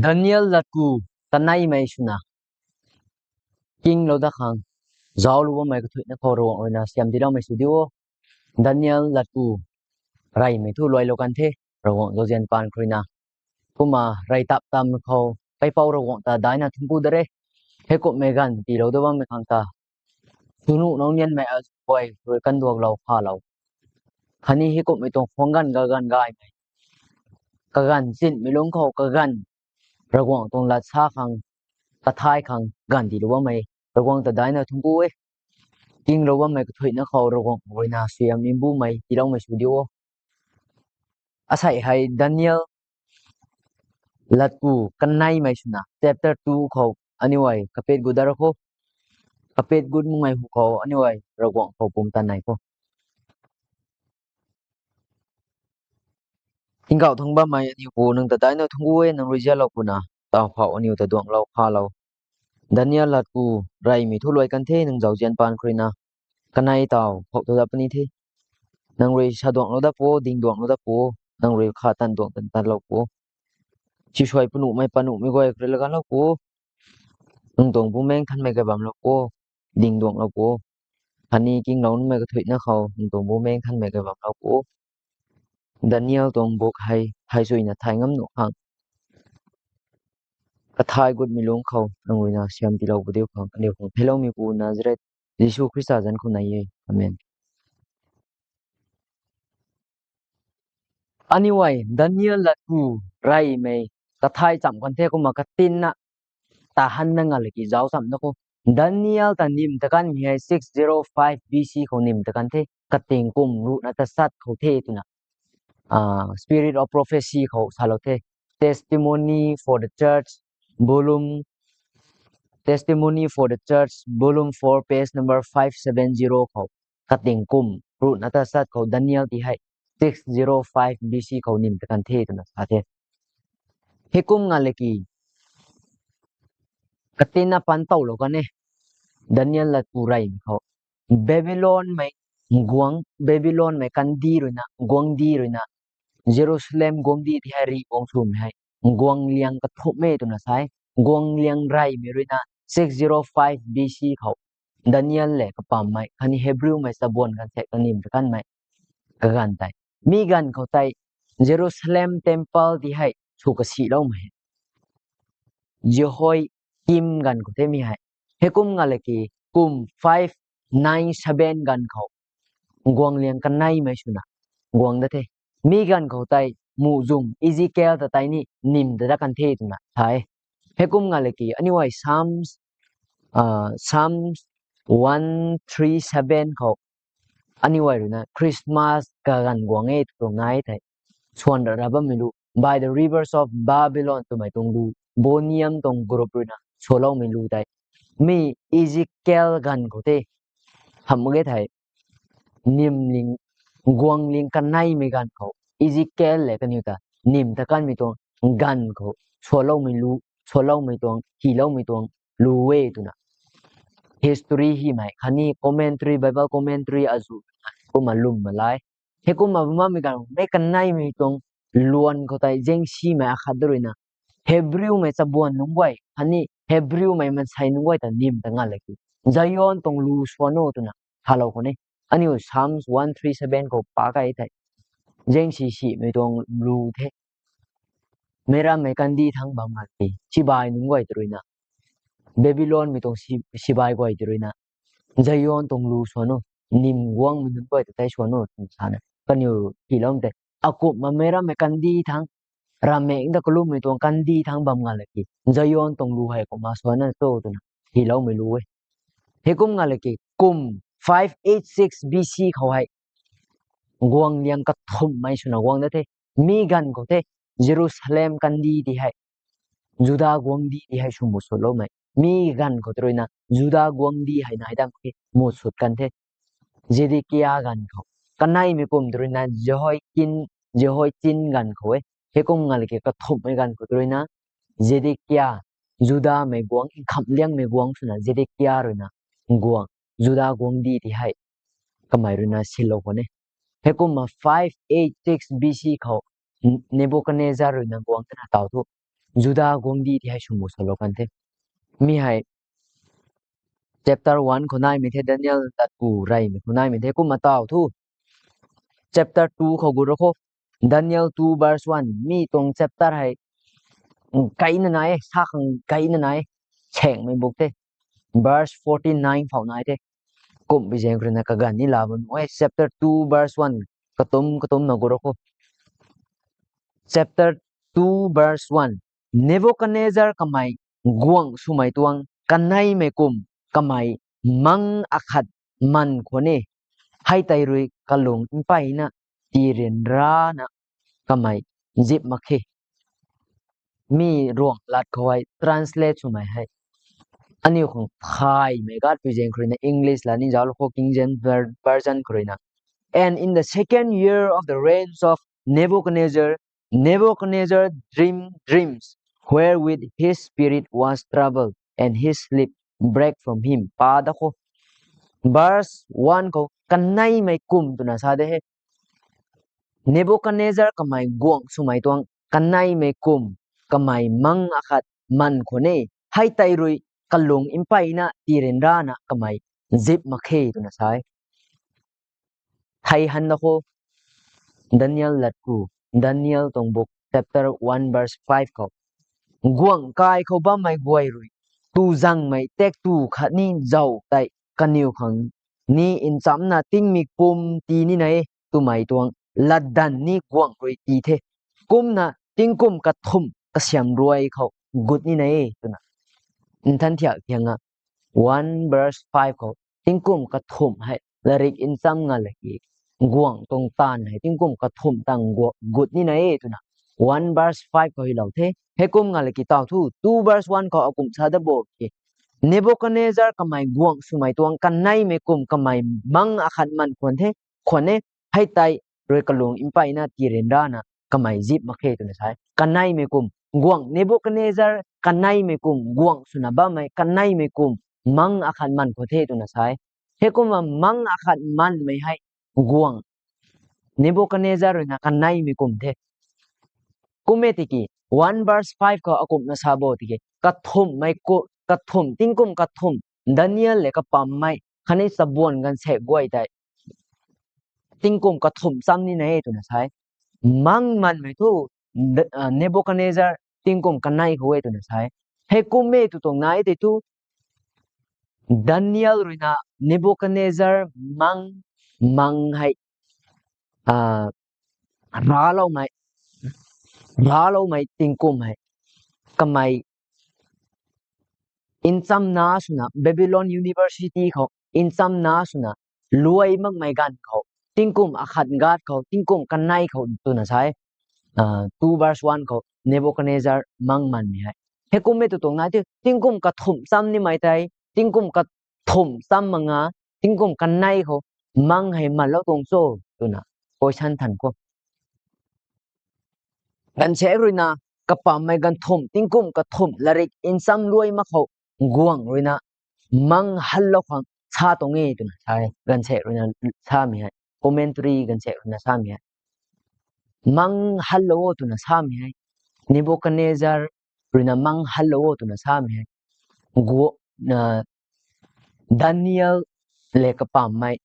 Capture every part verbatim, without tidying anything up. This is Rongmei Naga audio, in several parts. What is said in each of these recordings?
Daniel latku kaneimei swna kinglou dat khang zauclou bammei kathuicna khou Ravguangc ruina siam tiiloumei sw diu o. Daniel latku reymei thu luailou kan the, Ravguangc zauzian paan khou ruina. Kumna rey tap tam khou kaipouc Ravguangc ta daicna thuanc ku da re. Heikumhmei ganv tiilou dat bammei khang ta swnuh nau nianmei azuh guay rui kanduaklou phalou, khatni heikumhmei tuang khwang ganv kaganv gaymei, kaganv chinmei lungc khou kaganv Ravguangc tuang lat sa khang, kathay khang ganv tiilou bammei Ravguangc ta daicna thuanc ku e. Kinglou bammei kathuicna khou Ravguangc ruina suaihiam mbumei tiiloumei sw diu o. Asei hei Daniel latku kaneimei swna chapter two khou aniu ai kapet gut dat ra kho. Kapet gut makmei hu khou aniu ai Ravguangc khou pumtan nai kho. Tingkauh thangc bammei aniu Pu, nang ta daicna thuanc ku e, nang rui zianlou puna taw phouh aniu ta duanglou phalou. Daniel latku reymei thu luai kan the, nang zauzian paan khou ruina kanei taw phouh tu dat puni the. Nang rui sa duanglou dat pu o, ding duanglou dat pu o, nang rui kha tan duang tan tanlou pu o. Sisuai panuhmei panuhmei guay khou rui laa ganlou pu o. Nang tuang Bumaengh Nthanmei kay bamlou pu o, ding duanglou pu o. Khatni kinglou numei kathuicna khou nang tuang Bumaengh Nthanmei kay bamlou pu o. Daniel tuang buk hei thei suina thay ngam nuh khang kathay gutmei lungc khou nang ruina siam tiilou pu diu khang, aniu khang theiloumeipu Nazaret Jisu Khrista zanc khou nai e. Amen. Aniu ai Daniel latku reymei kathay cham kan the, kumna katinna ta han na nga laki zauc cham na kho. Daniel ta nim ta kanmei hei six zero five B C khou nim ta kan the, kating kum ruhna tachat khou the twna Spirit of Prophecy khou salou the. Testimony for the Church, volume, Testimony for the Church, volume four, page number five seven zero khou, kating kum ruhna tachat khou Daniel ti hei six zero five B C khou nim ta kan the twna sa the. Heikum nga laki katinna pan towlou kan e, Daniel latku reymei khou. Babylonmei guangc, Babylonmei kandih ruina, guangcdic ruina Jerusalem guangcdic ti hei rih guang swmei hei guangliang kathumhmei twna sa e. Guangliang reymei ruina six zero five B C khou Daniel le kapammei khatni Hebrewmei chabuan gaanvsaekc ta nim ta kanmei kaganv tei, mi ganv khou tei Jerusalem temple ti hei sw kasiloumei hei Jehoiakim ganv khou the mi hei. Heikum nga laki kum five nine seven ganv khou guangliang kaneimei swna guang dat the. Mi ganv khou tei muhzwng Ezekiel ta tei ni nim ta dat kan the twna sa e. Heikum nga laki aniu ai Psalms, Psalms one three seven khou aniu ai ruina Christmas kaganv guang e tw tuang nai thei, swan ra ra bammei lu, By the Rivers of Babylon twmei tuang lu, Bonniam tuang group ruina swloumei lu tei, mi Ezekiel ganv khou the, hamh mak ge thei, nimling, guangling kaneimei ganv khou Ezekiel le kaniw ta nim ta kanmei tuang ganv khou swloumei lu, swloumei tuang, hyloumei tuang lu e twna history hymei khatni commentary, Bible commentary azuh kumna lwm malai. Heikumna bammei ganv mei kaneimei tuang luan khou tei zaengsimei akhat da ruina Hebrewmei chabuan nunc guay khatni Hebrewmei maansei nunc guay ta nim ta nga laki Zion tuang lu swan o twna thalou khou ni. Aniu Psalms one three seven khou pa kai thei, zaengsi simei tuang lu the. Meic rammei kandih thangc bam nga laki sibai nunc guay ta ruina, Babylonmei tuang sibai guay ta ruina Zion tuang lu swan o, nim guangmei nunc guay ta tei swan o twna sana kaniw hyloumei tei, akumhna meic rammei kandih thangc, ravmaengc ta kalummei tuang kandih thangc bam nga laki Zion tuang lu hei kumna swanna cho twna hyloumei lu e. Heikum nga laki kum five eight six B C khou hei guangliang kathumhmei swna guang dat the. Mi ganv khou the Jerusalem kandih ti hei, Juda guangcdic ti hei sw mut sutloumei. Mi ganv khou ta ruina Juda guangcdic hei nai dam khe mut sut kan the. Zedekia ganv khou, kaneimei kum ta ruina Jehoiakim, Jehoiachin ganv khou e. Heikum nga laki kathumhmei ganv khou ta ruina Zedekia, Judamei guangc, nkhamhliangmei guangc swna Zedekia ruina guang, Juda guangcdic ti hei kamei ruina silou khou ni. Heikumna five eight six B C khou Nebuchadnezzar ruina guang tana taw thu Juda guangcdic tei hei swmei salou kan the. Mi hei chapter one khou naimei the, Daniel latku reymei khou naimei the, kumna taw thu. Chapter two khou gu ro kho. Daniel two verse one, mi tuang chapter hei, mm, kaina nai e, sa khang kaina nai e, saengmei buk the. Verse forty nine phou nai the. Kumbi zaeng khou ruina kaganv ni la bam e, chapter two verse one, katum katumna gu ro kho. Chapter two verse one, Nebuchadnezzar kamei guangc swmei tuang kaneimei kum kamei mang akhat man khwan e, hei tei rui kalung mpeyna tii ryanrana kamei zip mak khe. Mi ruang lat khou hei translate swmei hei aniu khang thaymei gatpui zaeng khou ruina English la ni zauc lo kho, King James Ver-, Version khou ruina. And in the second year of the reign of Nebuchadnezzar, Nebuchadnezzar dreamed dreams wherewith his spirit was troubled, and his sleep brake from him. Pa da kho. Verse one khou kaneimei kum twna sa de he. Nebuchadnezzar kamei guangc swmei tuang kaneimei kum kamei mang akhat man khwan e, hei tei rui kalung mpeyna tii ryanrana kamei zip mak khe twna sa e. Thei han da kho, Daniel latku, Daniel tuang buk chapter one verse five khou, guangc kai khou bammei guay rui tu zangmei taktu khatni zauc tei kaniw khang ni nchamcna tingmik pum tii nina e twmei tuang latdanv ni guangc rui tii the. Kumna tingkum kathumh kasiam ruai khou gut nina e twna nthan thiak thianga one verse five khou tingkum kathumh hei latrik ncham nga laki guangc tuang taanv hei tingkum kathumh tang gu-, gut nina e twna one verse five khou hylou the. Heikum nga laki taw thu two verse one khou akumh sa da bo ki, Nebuchadnezzar kamei guangc swmei tuang kaneimei kum kamei mang akhat man khwan the, khwan e, hei tei rui kalung mpeyna tii ryanrana kamei zip mak khe twna sa e. Kaneimei kum, guangc Nebuchadnezzar kaneimei kum, guangc swna bammei kaneimei kum mang akhat man khwan the twna sa e. Heikumna mang akhat manmei hei guangc Nebuchadnezzar ruina kaneimei kum the. Kum e tiki one verse five khou akumhna sa bo tiki kathumhmei ku-, kathumh, tingkum kathumh, Daniel le kapammei khatni chabuan gaanvsaekc guay tei tingkum kathumh cham nina e twna sa e. Mang manmei thu, Nebuchadnezzar tingkum kanei khou e twna sa e. Heikum e tw tuang nai tei thu, Daniel ruina Nebuchadnezzar mang, mang hei, a, racloumei, racloumei tingkum hei kamei nchamna swna Babylon University khou nchamna swna luai makmei ganv khou tingkum akhat gat khou tingkum kanei khou twna sa e, a, two verse one khou Nebuchadnezzar mang manmei hei. Heikum e tw tuang nai tei tingkum kathumh cham nimei tei tingkum kathumh cham mak nga tingkum kanei khou mang hei manlou tuang cho twna question than kho. Gaanvsaekc ruina kapammei ganvthumh tingkum kathumh latrik ncham luai mak khou guangc ruina mang hanlou khang sa tuang e twna sa e. Gaanvsaekc ruina samei hei, commentary gaanvsaekc ruina samei hei, mang hanlou o twna samei hei, Nebuchadnezzar ruina mang hanlou o twna samei hei, gu-, a, Daniel le kapammei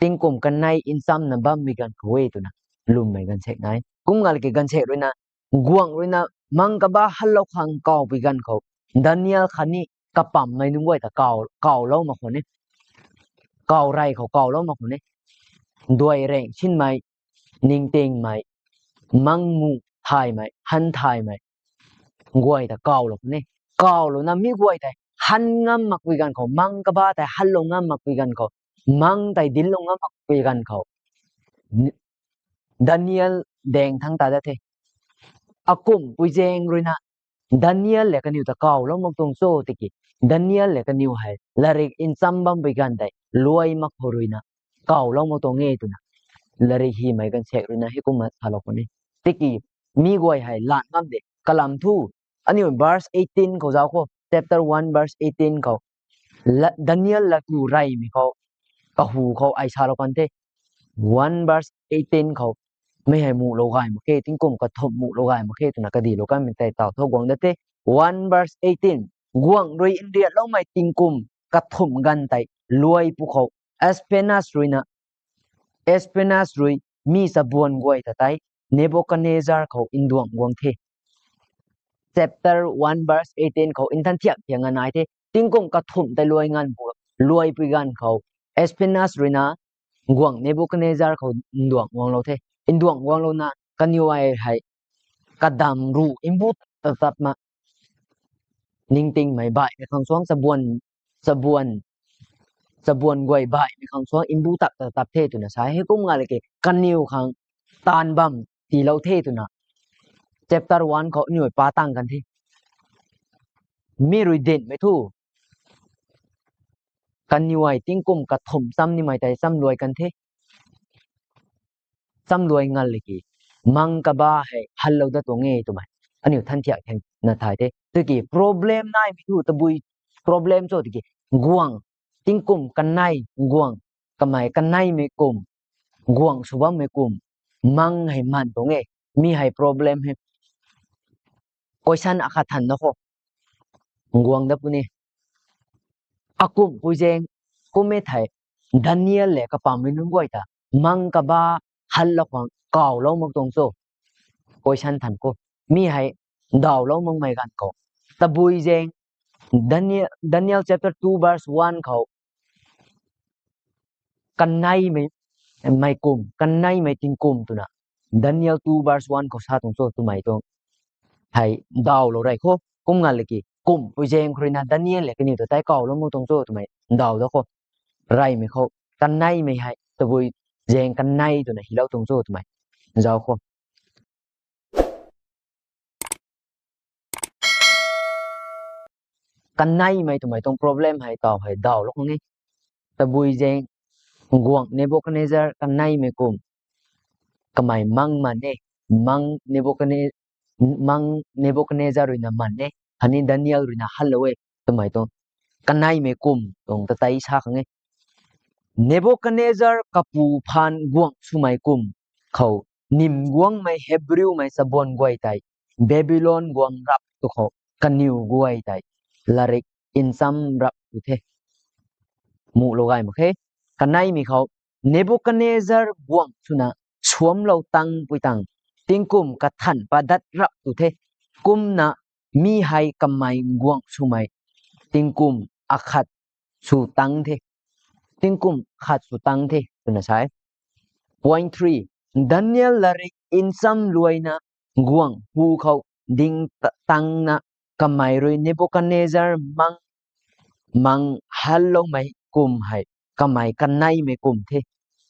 tingkum kanei nchamna bammei ganv khou e twna lwmmei gaanvsaekc nai. Kum nga laki gaanvsaekc ruina guangc ruina mang kaba hanlou khang kawpui ganv khou Daniel khatni kapammei nunc guay ta kaw, kawlou mak khwan e. Kaw rey khou kawlou mak khwan e. Duai reng sinmei, ningtingmei, mang mu thaymei, han thaymei guay ta kawlou khwan e. Kawlouna mi guay tei han ngam makpui ganv khou, mang kaba tei hanlou ngam makpui ganv khou, mang tei dinclou ngam makpui ganv khou, Daniel daeng thangc ta dat the. Akumhpui zaeng ruina Daniel le kaniw ta kawlou mak tuang cho tiki, Daniel le kaniw hei latrik ncham bampui ganv tei luai mak khou ruina kawlou mak tuang e twna latrik hymei gaanvsaekc ruina heikumna salou khwan e. Tiki mi guay hei lat ngam de. Kalam thu, aniu verse eighteen khou zauc kho, chapter one verse eighteen khou, la-, Daniel latku reymei khou, kahu khou ai salou kan the. One verse eighteen khou, mei hei muhlou gay mak khe, tingkum kathumh muhlou gay mak khe twna kadilou kanmei tei taw tho guang da the. One verse eighteen. Guangc rui nriatloumei tingkum kathumh ganv tei luai pwkhou, Aspenus ruina, Aspenus rui mi chabuan guay ta tei Nebuchadnezzar khou nduangc guang the. Chapter one verse eighteen khou nthan thiak thiak nga nai the. Tingkum kathumh tei luai nganv bu, luaipui ganv khou Aspenus ruina guangc Nebuchadnezzar khou nduangc guanglou the. Nduangc guanglouna kaniw ai hei kadam ruh mbu tap tap ma, ningtingmei baihmei khang suang, chabuan, chabuan, chabuan guay baihmei khang suang mbu tap tap tap the twna sa e. Heikum nga le ki kaniw khang taanv bam tiilou the twna chapter one khou aniu pa tang kan the. Mi rui dinhmei thu kaniw ai tingkum kathumh cham nimei tei cham luai kan the. Cham luai nganv le ki mang kaba hei hanlou dat tuang e twmei aniu nthan thiak thiak na thay the. Tiki problem naimei thu tabui problem cho tiki guangc tingkum kanei, guangc kamei kaneimei kum, guangc sw bammei kum, mang hei man tuang e. Mi hei problem hei. Question akhat than na khou guang dat puni. Akumhpui zaeng kum e thei Daniel le kapammei nunc guay ta mang kaba hanlou khang kawlou mak tuang cho? Question than khou. Mi hei dawlou makmei ganv khou tabui zaeng Daniel, Daniel chapter two verse one khou kaneimei, mei kum, kaneimei tingkum twna Daniel two verse one khou sa tuang cho twmei tuang hei dawlou rey khou. Kum nganv le ki kumhpui zaeng khou ruina Daniel le kaniw ta tei kawlou mak tuang cho twmei daw da khou. Reymei khou kaneimei hei tabui zaeng kanei twna hilou tuang cho twmei zauc khou. Kaneimei twmei tuang problem hei taw hei dawlou khang e. Tabui zaeng guangc Nebuchadnezzar kaneimei kum kamei mang man e, mang Nebuchadne-, mang Nebuchadnezzar ruina man e, khatni Daniel ruina hanlou e twmei tuang kaneimei kum tuang ta tei sa khang e. Nebuchadnezzar kapu phaan guangc swmei kum khou nym guangmei Hebrewmei chabuan guay tei Babylon guang rap tu khou kaniw guay tei larik ncham rap tu the. Muhlou gay mak khe. Kaneimei khou Nebuchadnezzar guangc swna suamclou tangpui tang tingkum kathan padat rap tu the. Kumna mi hei kamei guangc swmei tingkum akhat sw tang the. Tingkum khat sw tang the twna sa e. Point three. Daniel larik ncham luaina guangc hu khou ding ta-, tangna kamei rui Nebuchadnezzar mang, mang hanloumei kum hei kamei kaneimei kum the.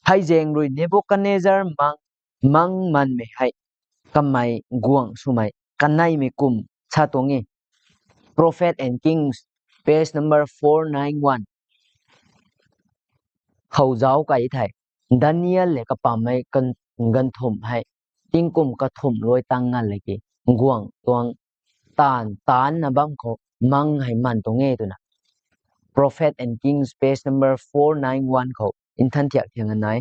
Hei zaeng rui Nebuchadnezzar mang, mang manmei hei kamei guangc swmei kaneimei kum sa tuang e. Prophet and Kings, page number four nine one khou zauc kai thei, Daniel le kapammei kan-, ganvthumh hei tingkum kathumh luai tang nganv le ki guangc tuang taanv, taancna bam khou mang hei man tuang e twna Prophet and Kings, page number four nine one khou nthan thiak thiak nai.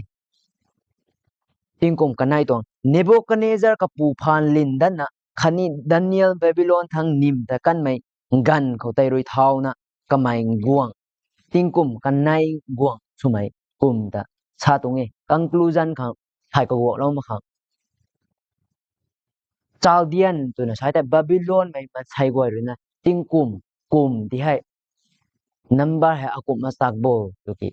Tingkum kanei tuang Nebuchadnezzar kapu phaan lin datna khatni Daniel Babylon thang nym ta kanmei ganv khou tei rui thauna kamei guangc tingkum kanei guangc swmei kum ta sa tuang e. Conclusion khang thay kaguaklou mak khang, Chaldean twna sa tei Babylonmei maansei guay ruina tingkum, kum ti hei number hei akumhna chak bo tiki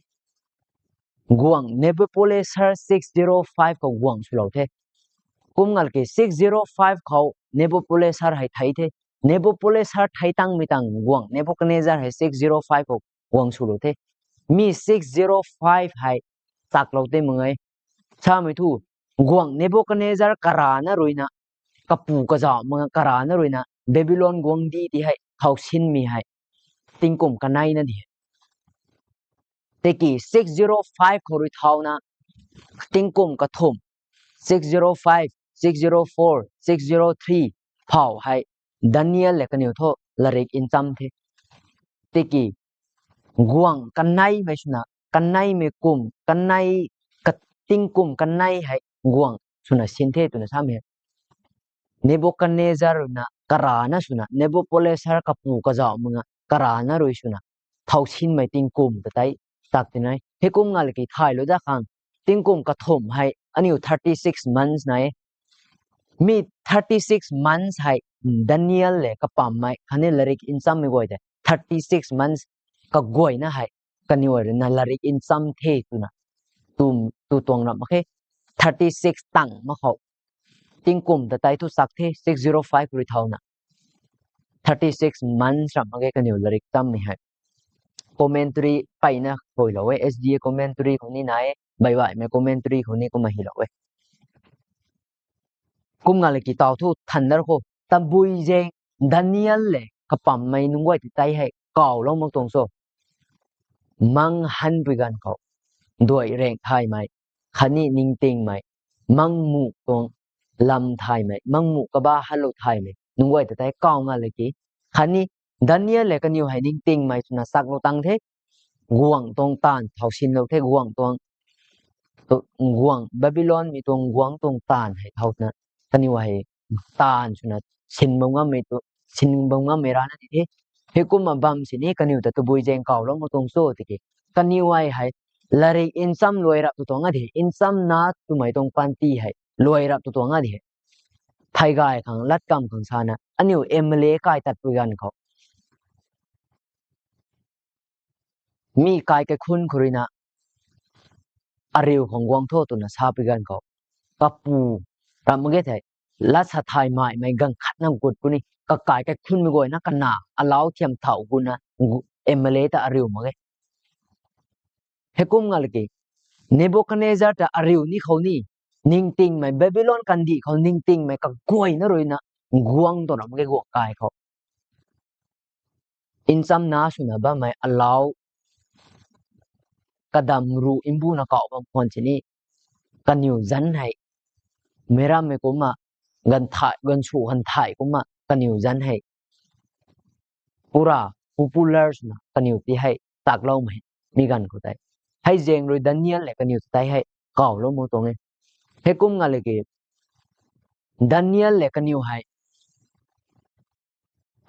guangc Nebuchadnezzar six zero five khou guangc swlou the. Kum nganv le ki six zero five khou Nebuchadnezzar hei thei the. Nebuchadnezzar thei tangmei tang guangc Nebuchadnezzar hei six zero five khou guangc swlou the. Mi six zero five hei chaklou tei mak ge. Samei thu guangc Nebuchadnezzar karana ruina, kapu kazauh mak karana ruina Babylon guangcdic ti hei thau sinmei hei tingkum kaneina di e. Tiki six zero five khou rui thauna tingkum kathumh, six zero five, six zero four, six zero three phau hei Daniel le kaniw thu larik ncham the. Tiki guangc kaneimei swna, kaneimei kum, kanei, ka-, tingkum kanei hei guangc swna sin the twna samei hei. Nebuchadnezzar ruina karana swna, Nabopolassar kapu kazauh manga karana rui swna thau sinmei tingkum ta tei tak ti nai. Heikum nga laki thaylou da khang tingkum kathumh hei aniu thirty six months nai. Mi thirty six months hei Daniel le kapammei khatni larik nchammei guay tei thirty six months kaguayna hei kaniw ai ruina larik ncham the twna tu, tu tuang ram mak khe. Thirty six tang mak khou tingkum ta tei thu sak the, six zero five rui thauna thirty six months ram mak ge kaniw larik chammei hei. Commentary peyna khoilou e, S D A commentary khou ni nai e, Baibaimei commentary khou ni kumna hilou e. Kum nga laki taw thu thandar khou tabui zaeng Daniel le kapammei nunc guay ti tei hei kawlou mak tuang cho. Mang hanpui ganv khou duai reng thaymei khatni ningtingmei, mang muh tuang lam thaymei, mang muh kaba hanlou thaymei nunc guay ta tei kaw nga laki. Khatni Daniel le kaniw hei ningtingmei swna saklou tang the, guangc tuang taanv thau sinlou the, guangc tuang, guangc Babylonmei tuang guangc tuang taanv hei thauna kaniw hei taanv swna sin bam ngammei tu, sin bam ngammei rana ti the. Heikumna bam sini kaniw ta tabui zaeng kawlou mak tuang cho tiki, kaniw ai hei larik ncham luai rap tu tuang a di, nchamna twmei tuang panty hei luai rap tu tuang a di. Thei gay khang, latkam khang sana aniu M L A kai tatpui ganv khou, mi kai kaikhun khou ruina ariu khang guang tho twna sapui ganv khou, kapu ram mak ge thei, lat sa thay maimei ganv khatna gut kuni kakai kaikhunmei guayna kana alau thiam thau guna M L A ta ariu mak ge. Heikum nga laki Nebuchadnezzar ta ariu ni khou ni, ningtingmei Babylon kandih khou ningtingmei kaguayna ruina guang tuang ram mak ge guang kai khou. Nchamna swna bammei alau kadam ru mbuna kau bam khwan sini kaniw zanc hei, meic rammei kumna, ganv thay, ganv su ganv thay kumna kaniw zanc hei pura popular swna kaniw ti hei takloumei mi ganv khou tei, hei zaeng rui Daniel le kaniw ta tei hei kawlou mak tuang e. Heikum nga laki Daniel le kaniw hei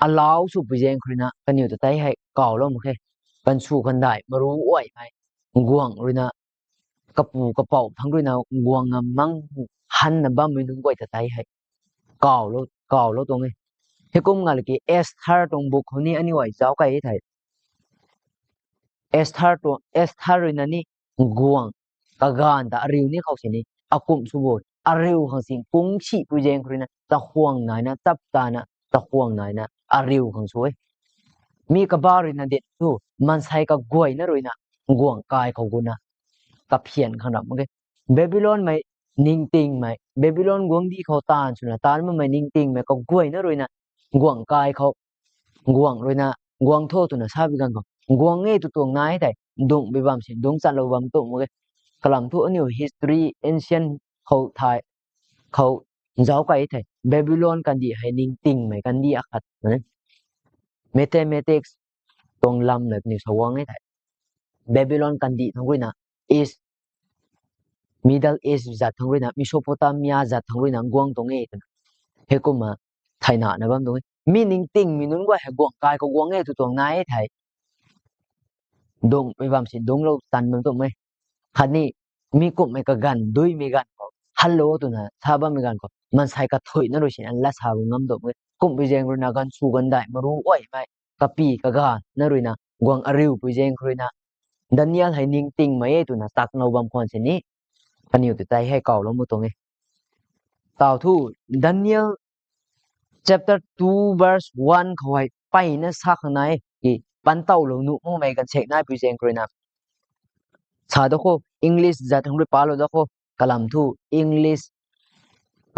alau swpui zaeng khou ruina kaniw ta tei hei kawlou mak khe. Ganv su ganv dai maru uaimei guangc ruina, kapu kapouc thangc ruina guang ngam mang hanna bammei nunc guay ta tei hei kawlou, kawlou tuang e. Heikum nga laki Esther tuang book khou ni aniu ai zauc kai e thei, Esther tuang, Esther ruina ni guang kaganv ta ariu ni khou sini akumh sw bo, ariu khang sini kungsi pui zaeng khou ruina takhwang naina, chap tana takhwang naina ariu khang sw e. Mi kaba ruina dit thu maansei kaguayna ruina guang kai khou guna kaphian khang ram mak ge. Babylonmei ningtingmei, Babylon guangcdic khou taanv swna taanv bammei ningtingmei kaguayna ruina guang kai khou, guang ruina guang tho twna sapui ganv khou guang e tu tuang nai thei, dungcpui bam si dungc chatlou bam tu mak ge. Kalam thu aniu history ancient khou thay, khou zauc kai thei, Babylon kandih hei ningtingmei kandih akhat e. Mathematics tuang lam le kaniw sa guang e thei, Babylon kandih thangc ruina East, Middle East zat thangc ruina, Mesopotamia zat thangc ruina guang tuang e twna heikumna thayna na bam tuang e. Mi ningtingmei nunc guay hei guang kai khou guang e tu tuang nai thei, dungcpui bam si dungclou tan bam tu mak e. Khatni mi kumhmei kaganv, duimei ganv khou hanlou twna sa bammei ganv khou maansei kathuicna rui sini lat sa bam ngam tu mak e. Kumhpui zaeng ruina ganv su ganv dai maru uaimei, kapy kaganv na ruina guang ariupui zaeng khou ruina Daniel hei ningtingmei e twna taklow bam khwan sini kaniw ta tei hei kawlou mak tuang e. Taw thu Daniel chapter two verse one khou hei peyna sa khang nai ki, pantowlou nuh makmei ganv sek naipui zaeng khou ruina sa da khou, English zat thangc rui palou da khou, kalam thu English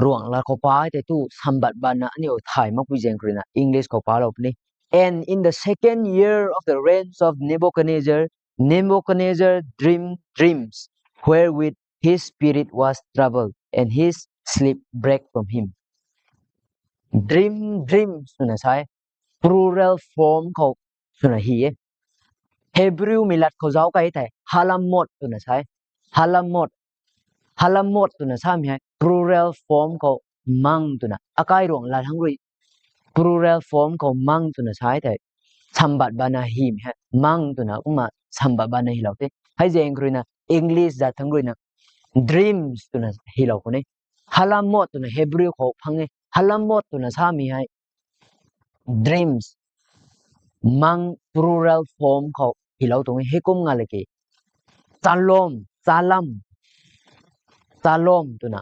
ruanglat khou pa tei thu sambat banna aniu thay makpui zaeng khou ruina English khou palou puni. And in the second year of the reign of Nebuchadnezzar, Nebuchadnezzar dreamed dreams wherewith his spirit was troubled, and his sleep brake from him. Dream, dreams twna sa e, plural form khou swna hi e. Hebrewmei lat khou zauc kai thei halamot twna sa e. Halamot, halamot twna samei hei plural form khou mang twna akai ruang lat hang rui plural form khou mang twna sa e thei, sambat bana hym hei mang twna kumna sambat bana hylou the. Hei zaeng khou ruina English zat thang ruina dreams twna hylou khou ne. Halamot twna Hebrew khou phang e. Halamot twna samei hei dreams, mang plural form khou hylou tuang e. Heikum nga laki chalom, chalam, chalom twna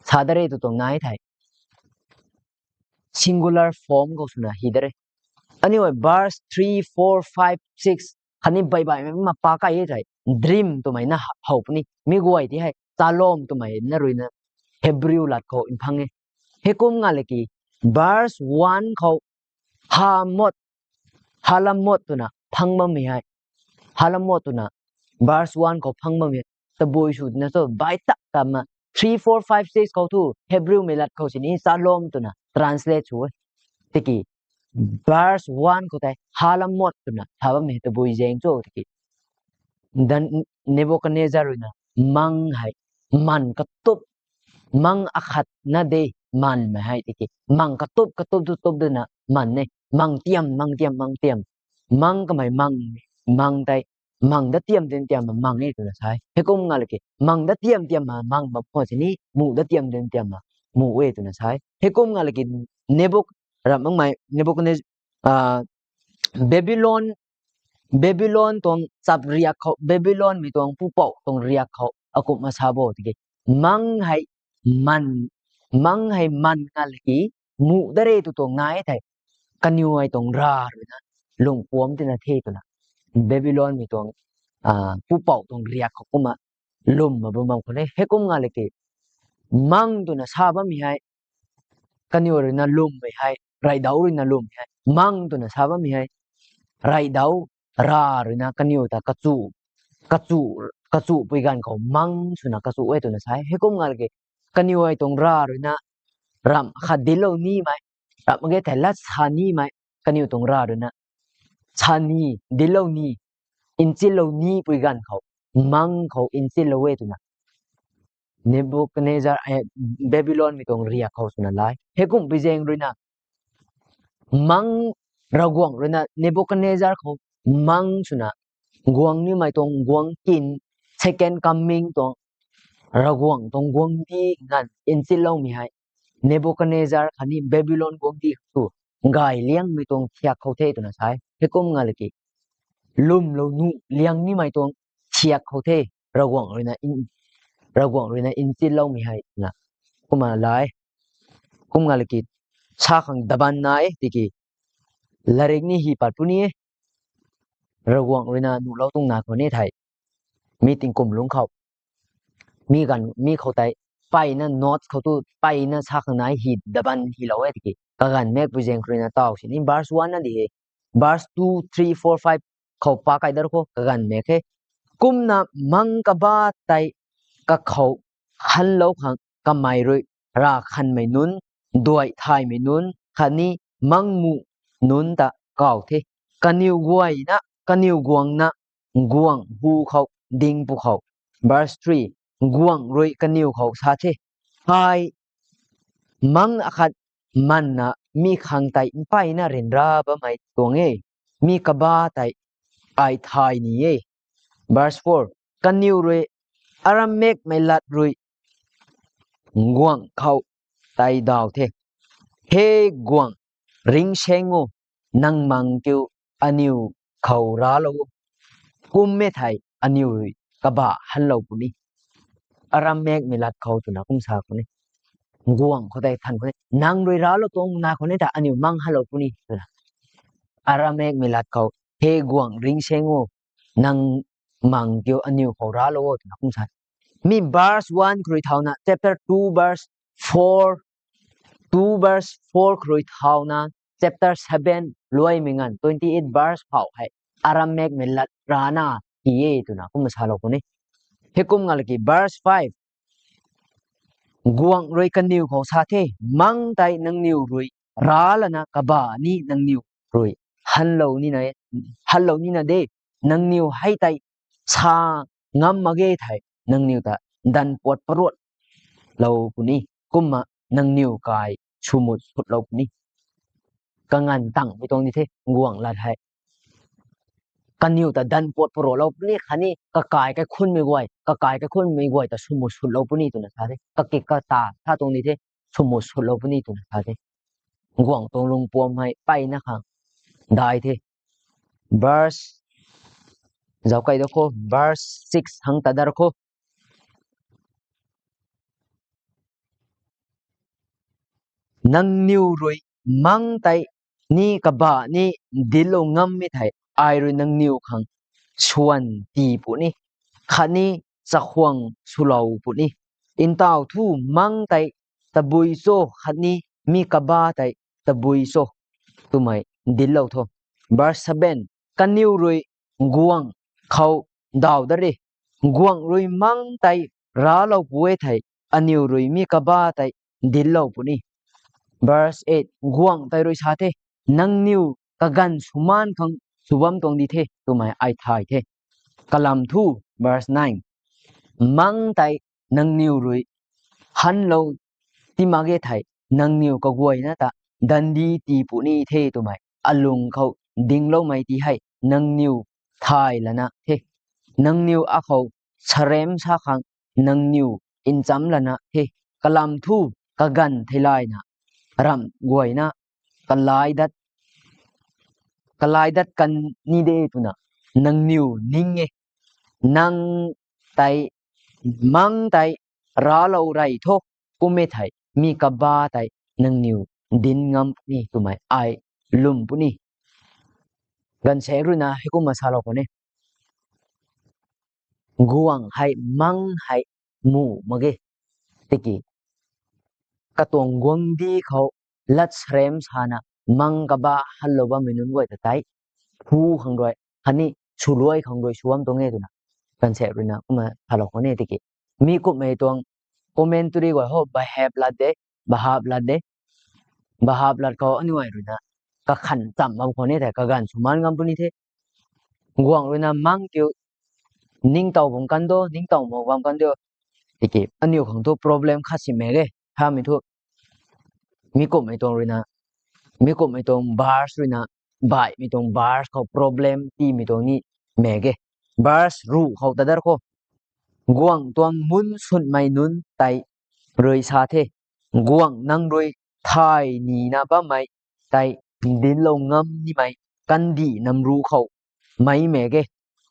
sa dare tu tuang nai thei, singular form khou swna hy dare. Aniu verse three, four, five, six khatni baibaimei ma pa kai e thei, dream twmei na how puni. Mi guay ti hei chalom twmei na ruina Hebrew lat khou nphang e. Heikum nga laki verse one khou hamot, halamot twna phang bammei hei, halamot twna verse one khou phang bammei tabui sw tina cho bai tak tamna three, four, five, six khou thu Hebrew mei lat khou sini shalom twna translate sw e. Tiki verse one khou tei halamot twna sa bammei tabui zaeng cho tiki Nebuchadnezzar ruina mang hei, man katup, mang akhat na de, manmei hei tiki mang katup katup tu tup dena man e, mang tiam, mang tiam, mang tiam, mang kamei mang, mang tei mang dat tiam tiam tiam ma mang e twna sa e. Heikum nga laki mang dat tiam tiam ma mang bam khou sini muh dat tiam tiam tiam ma muh e twna sa e. Heikum nga laki Nebuk, ram makmei Nebuchadnezzar, Babylon, Babylon tuang chap riak khou, Babylonmei tuang pupouh tuang riak khou akumhna sa bo tiki mang hei man, mang hei man nga laki muh dare tu tuang nai thei, kaniw hei tuang ra ruina lungpuam tina the twna Babylonmei tuang pupouh tuang riak khou kumna lwmna bam bam khou ne. Heikum nga laki mang twna sa bammei hei, kaniw ruina lwmmei hei, raidau ruina lwmmei hei mang twna sa bammei hei, raidau ra ruina kaniw ta kachu, kachu, kachu pui ganv khou mang swna kachu e twna sa e. Heikum nga laki kaniw hei tuang ra ruina ramh khat dinclou nimei, ramh mak ge thei lat sa nimei, kaniw tuang ra ruina sa ni, dinclou ni, nchinlou ni pui ganv khou mang khou nchinlou e twna Nebuchadnezzar, Babylonmei tuang riak khou swna lai. Heikum pui zaeng ruina mang, Ravguangc ruina Nebuchadnezzar khou mang swna guang nimei tuang guangc kin, second coming tuang, Ravguangc tuang guangcdic nganv nchinloumei hei Nebuchadnezzar khatni Babylon guangcdic khou tu gay liangmei tuang thiak khou the twna sa e. Heikum nga laki lwmlou nuh liang nimei tuang thiak khou the, Ravguangc ruina, Ravguangc ruina nchinloumei hei twna kumna lai. Kum nga laki sa khang daban nai tiki latrik ni hy pat puni e. Ravguangc ruina nuhlou tuang na khou ni thei, mi tingkum lungc khou, mi ganv mi khou tei mpeyna notes khou tu mpeyna sa khang nai hy daban hylou e tiki kaganv mak pui zaeng khou ruina taw sini verse one na di he, verse two, three, four, five khou pa kai dar khou kaganv mak khe. Kumna mang kaba tei kakhou hanlou khang kamei rui ravkhanmei nunc, duai thaymei nunc khatni mang muh nunc ta kaw the. Kaniw guayna, kaniw guangna guangc hu khou ding pwkhou, verse three, guangc rui kaniw khou sa the, ai mang akhat manna mi khang tei mpeyna ryanra bammei tuang e, mi kaba tei ai thay ni e. Verse four, kaniw rui Aramekmei lat rui guangc khou tei daw the, He guangc, ringsaeng o, nang mang kiu aniw khou raclou o. Kum e thei aniw rui kabah hanlou puni. Aramekmei lat khou twna kum sa khou ni, guangc khou tei than khou ni, nang rui raclou tuang na khou ni ta aniw mang hanlou puni twna. Aramekmei lat khou, He guangc, ringsaeng o, nang mang kiu aniw khou raclou o twna kum sa. Mi verse one khou rui thauna, chapter two verse four, two verse four khou rui thauna chapter seven luaimei nganv twenty eight verse phou hei Aramekmei lat rana ki e twna kum salou khou ni. Heikum nga laki verse five, guangc rui kaniw khou sa the, mang tei nangniw rui raclana kabah ni nangniw rui hanlou nina, hanlou nina de, nangniw hei tei sa ngam mak ge thei nangniw ta danv puat paruat lou puni. Kumna nangniw kai swmut sutlou puni. Kanganv tangmei tuang di the guangc lat hei. Kaniw ta danv puat paralou puni khatni kakai kaikhunmei guay, kakai kaikhunmei guay ta swmut sutlou puni twna sa the. Kakik kata sa tuang di the, swmut sutlou puni twna sa the. Guangc tuang lungpuam hei mpeyna khang dai the. Verse, zauc kai da kho, verse six hang ta dar kho. Nangniw rui mang tei ni kaba ni dinclou ngammei thei, ai rui nangniw khang swan tii puni, khatni chakhwang swlou puni. Ntaw thu mang tei tabui cho khatni mi kaba tei tabui cho twmei dinclou tho. Verse seven, kaniw rui guangc khou daw dat re. Guangc rui mang tei raclou pu e thei, aniw rui mi kaba tei dinclou puni. Verse eight, guangc tei rui sa the, nangniw kaganv swmaan khang sw bam tuang di the twmei ai thay the. Kalam thu, verse nine, mang tei nangniw rui hanlou ti mak ge thei, nangniw kaguayna ta dandi tii puni the twmei alung khou dingloumei ti hei nangniw thay lana the. Nangniw akhou sarem sa khang nangniw ncham lana the. Kalam thu, kaganv theilayna ramh guayna kalai dat, kalai dat kan ni de twna nangniw ning e. Nang tei, mang tei raclou rey tho, kum e thei mi kaba tei nangniw dinc ngam ni twmei ai lwm puni. Gaanvsaekc ruina heikumna salou khwan e. Guangc hei mang hei mu mak ge. Tiki katuang guangcdic khou lat sarem sana mang kaba hanlou bammei nunc guay ta tei phu khang rui khatni swluai khang rui sw bam tuang e twna gaanvsaekc ruina kumna salou khwan e. Tiki mi kumhmei tuang commentary guay ho, bahap lat de, bahap lat de, bahap lat khou aniu ai ruina kakhan cham bam khwan e thei kaganv swmaan ngam puni the. Guangc ruina mang kiu ningtow bam kan do, ningtow mak bam kan do. Tiki aniu khang thu problem khat si mak ge. Hamei thu mi kumhmei tuang ruina, mi kumhmei tuang verse ruina, baihmei tuang verse khou problem tiimei tuang ni mak ge. Verse ruh khou ta dar kho. Guangc tuang mun sunmei nunc tei rui sa the, guangc nang rui thay nina bammei tei dinclou ngam nimei kandih namru khou mei mak ge.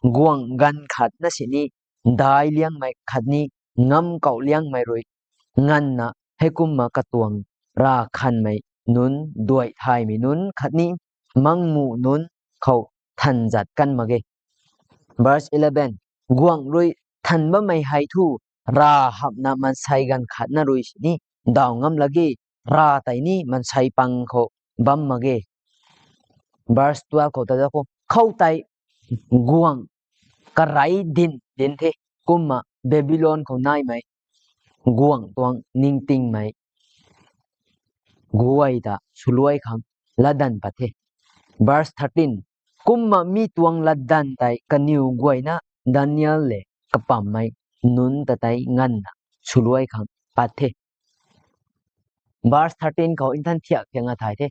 Guangc ganv khatna sini daic liangmei khatni ngamkauh liangmei rui nganvna heikumna katuang rav khanmei nunc, duai thaymei nunc khatni mangmu nunc khou than zat kan mak ge. Verse eleven, guangc rui than bammei hei thu rav hamhna maansei ganv khatna rui sini daw ngam lak ge, rav tei ni maansei pang khou bam mak ge. Verse twelve khou ta da kho, khoutei guangc karei din din the, kumna Babylon khou naimei guangc tuang ningtingmei guay ta swluai khang latdanv pat the. Verse thirteen, kumna mi tuang latdanv tei kaniw guayna Daniel le kapammei nunc ta tei nganvna swluai khang pat the. Verse thirteen khou nthan thiak thiakna thay the.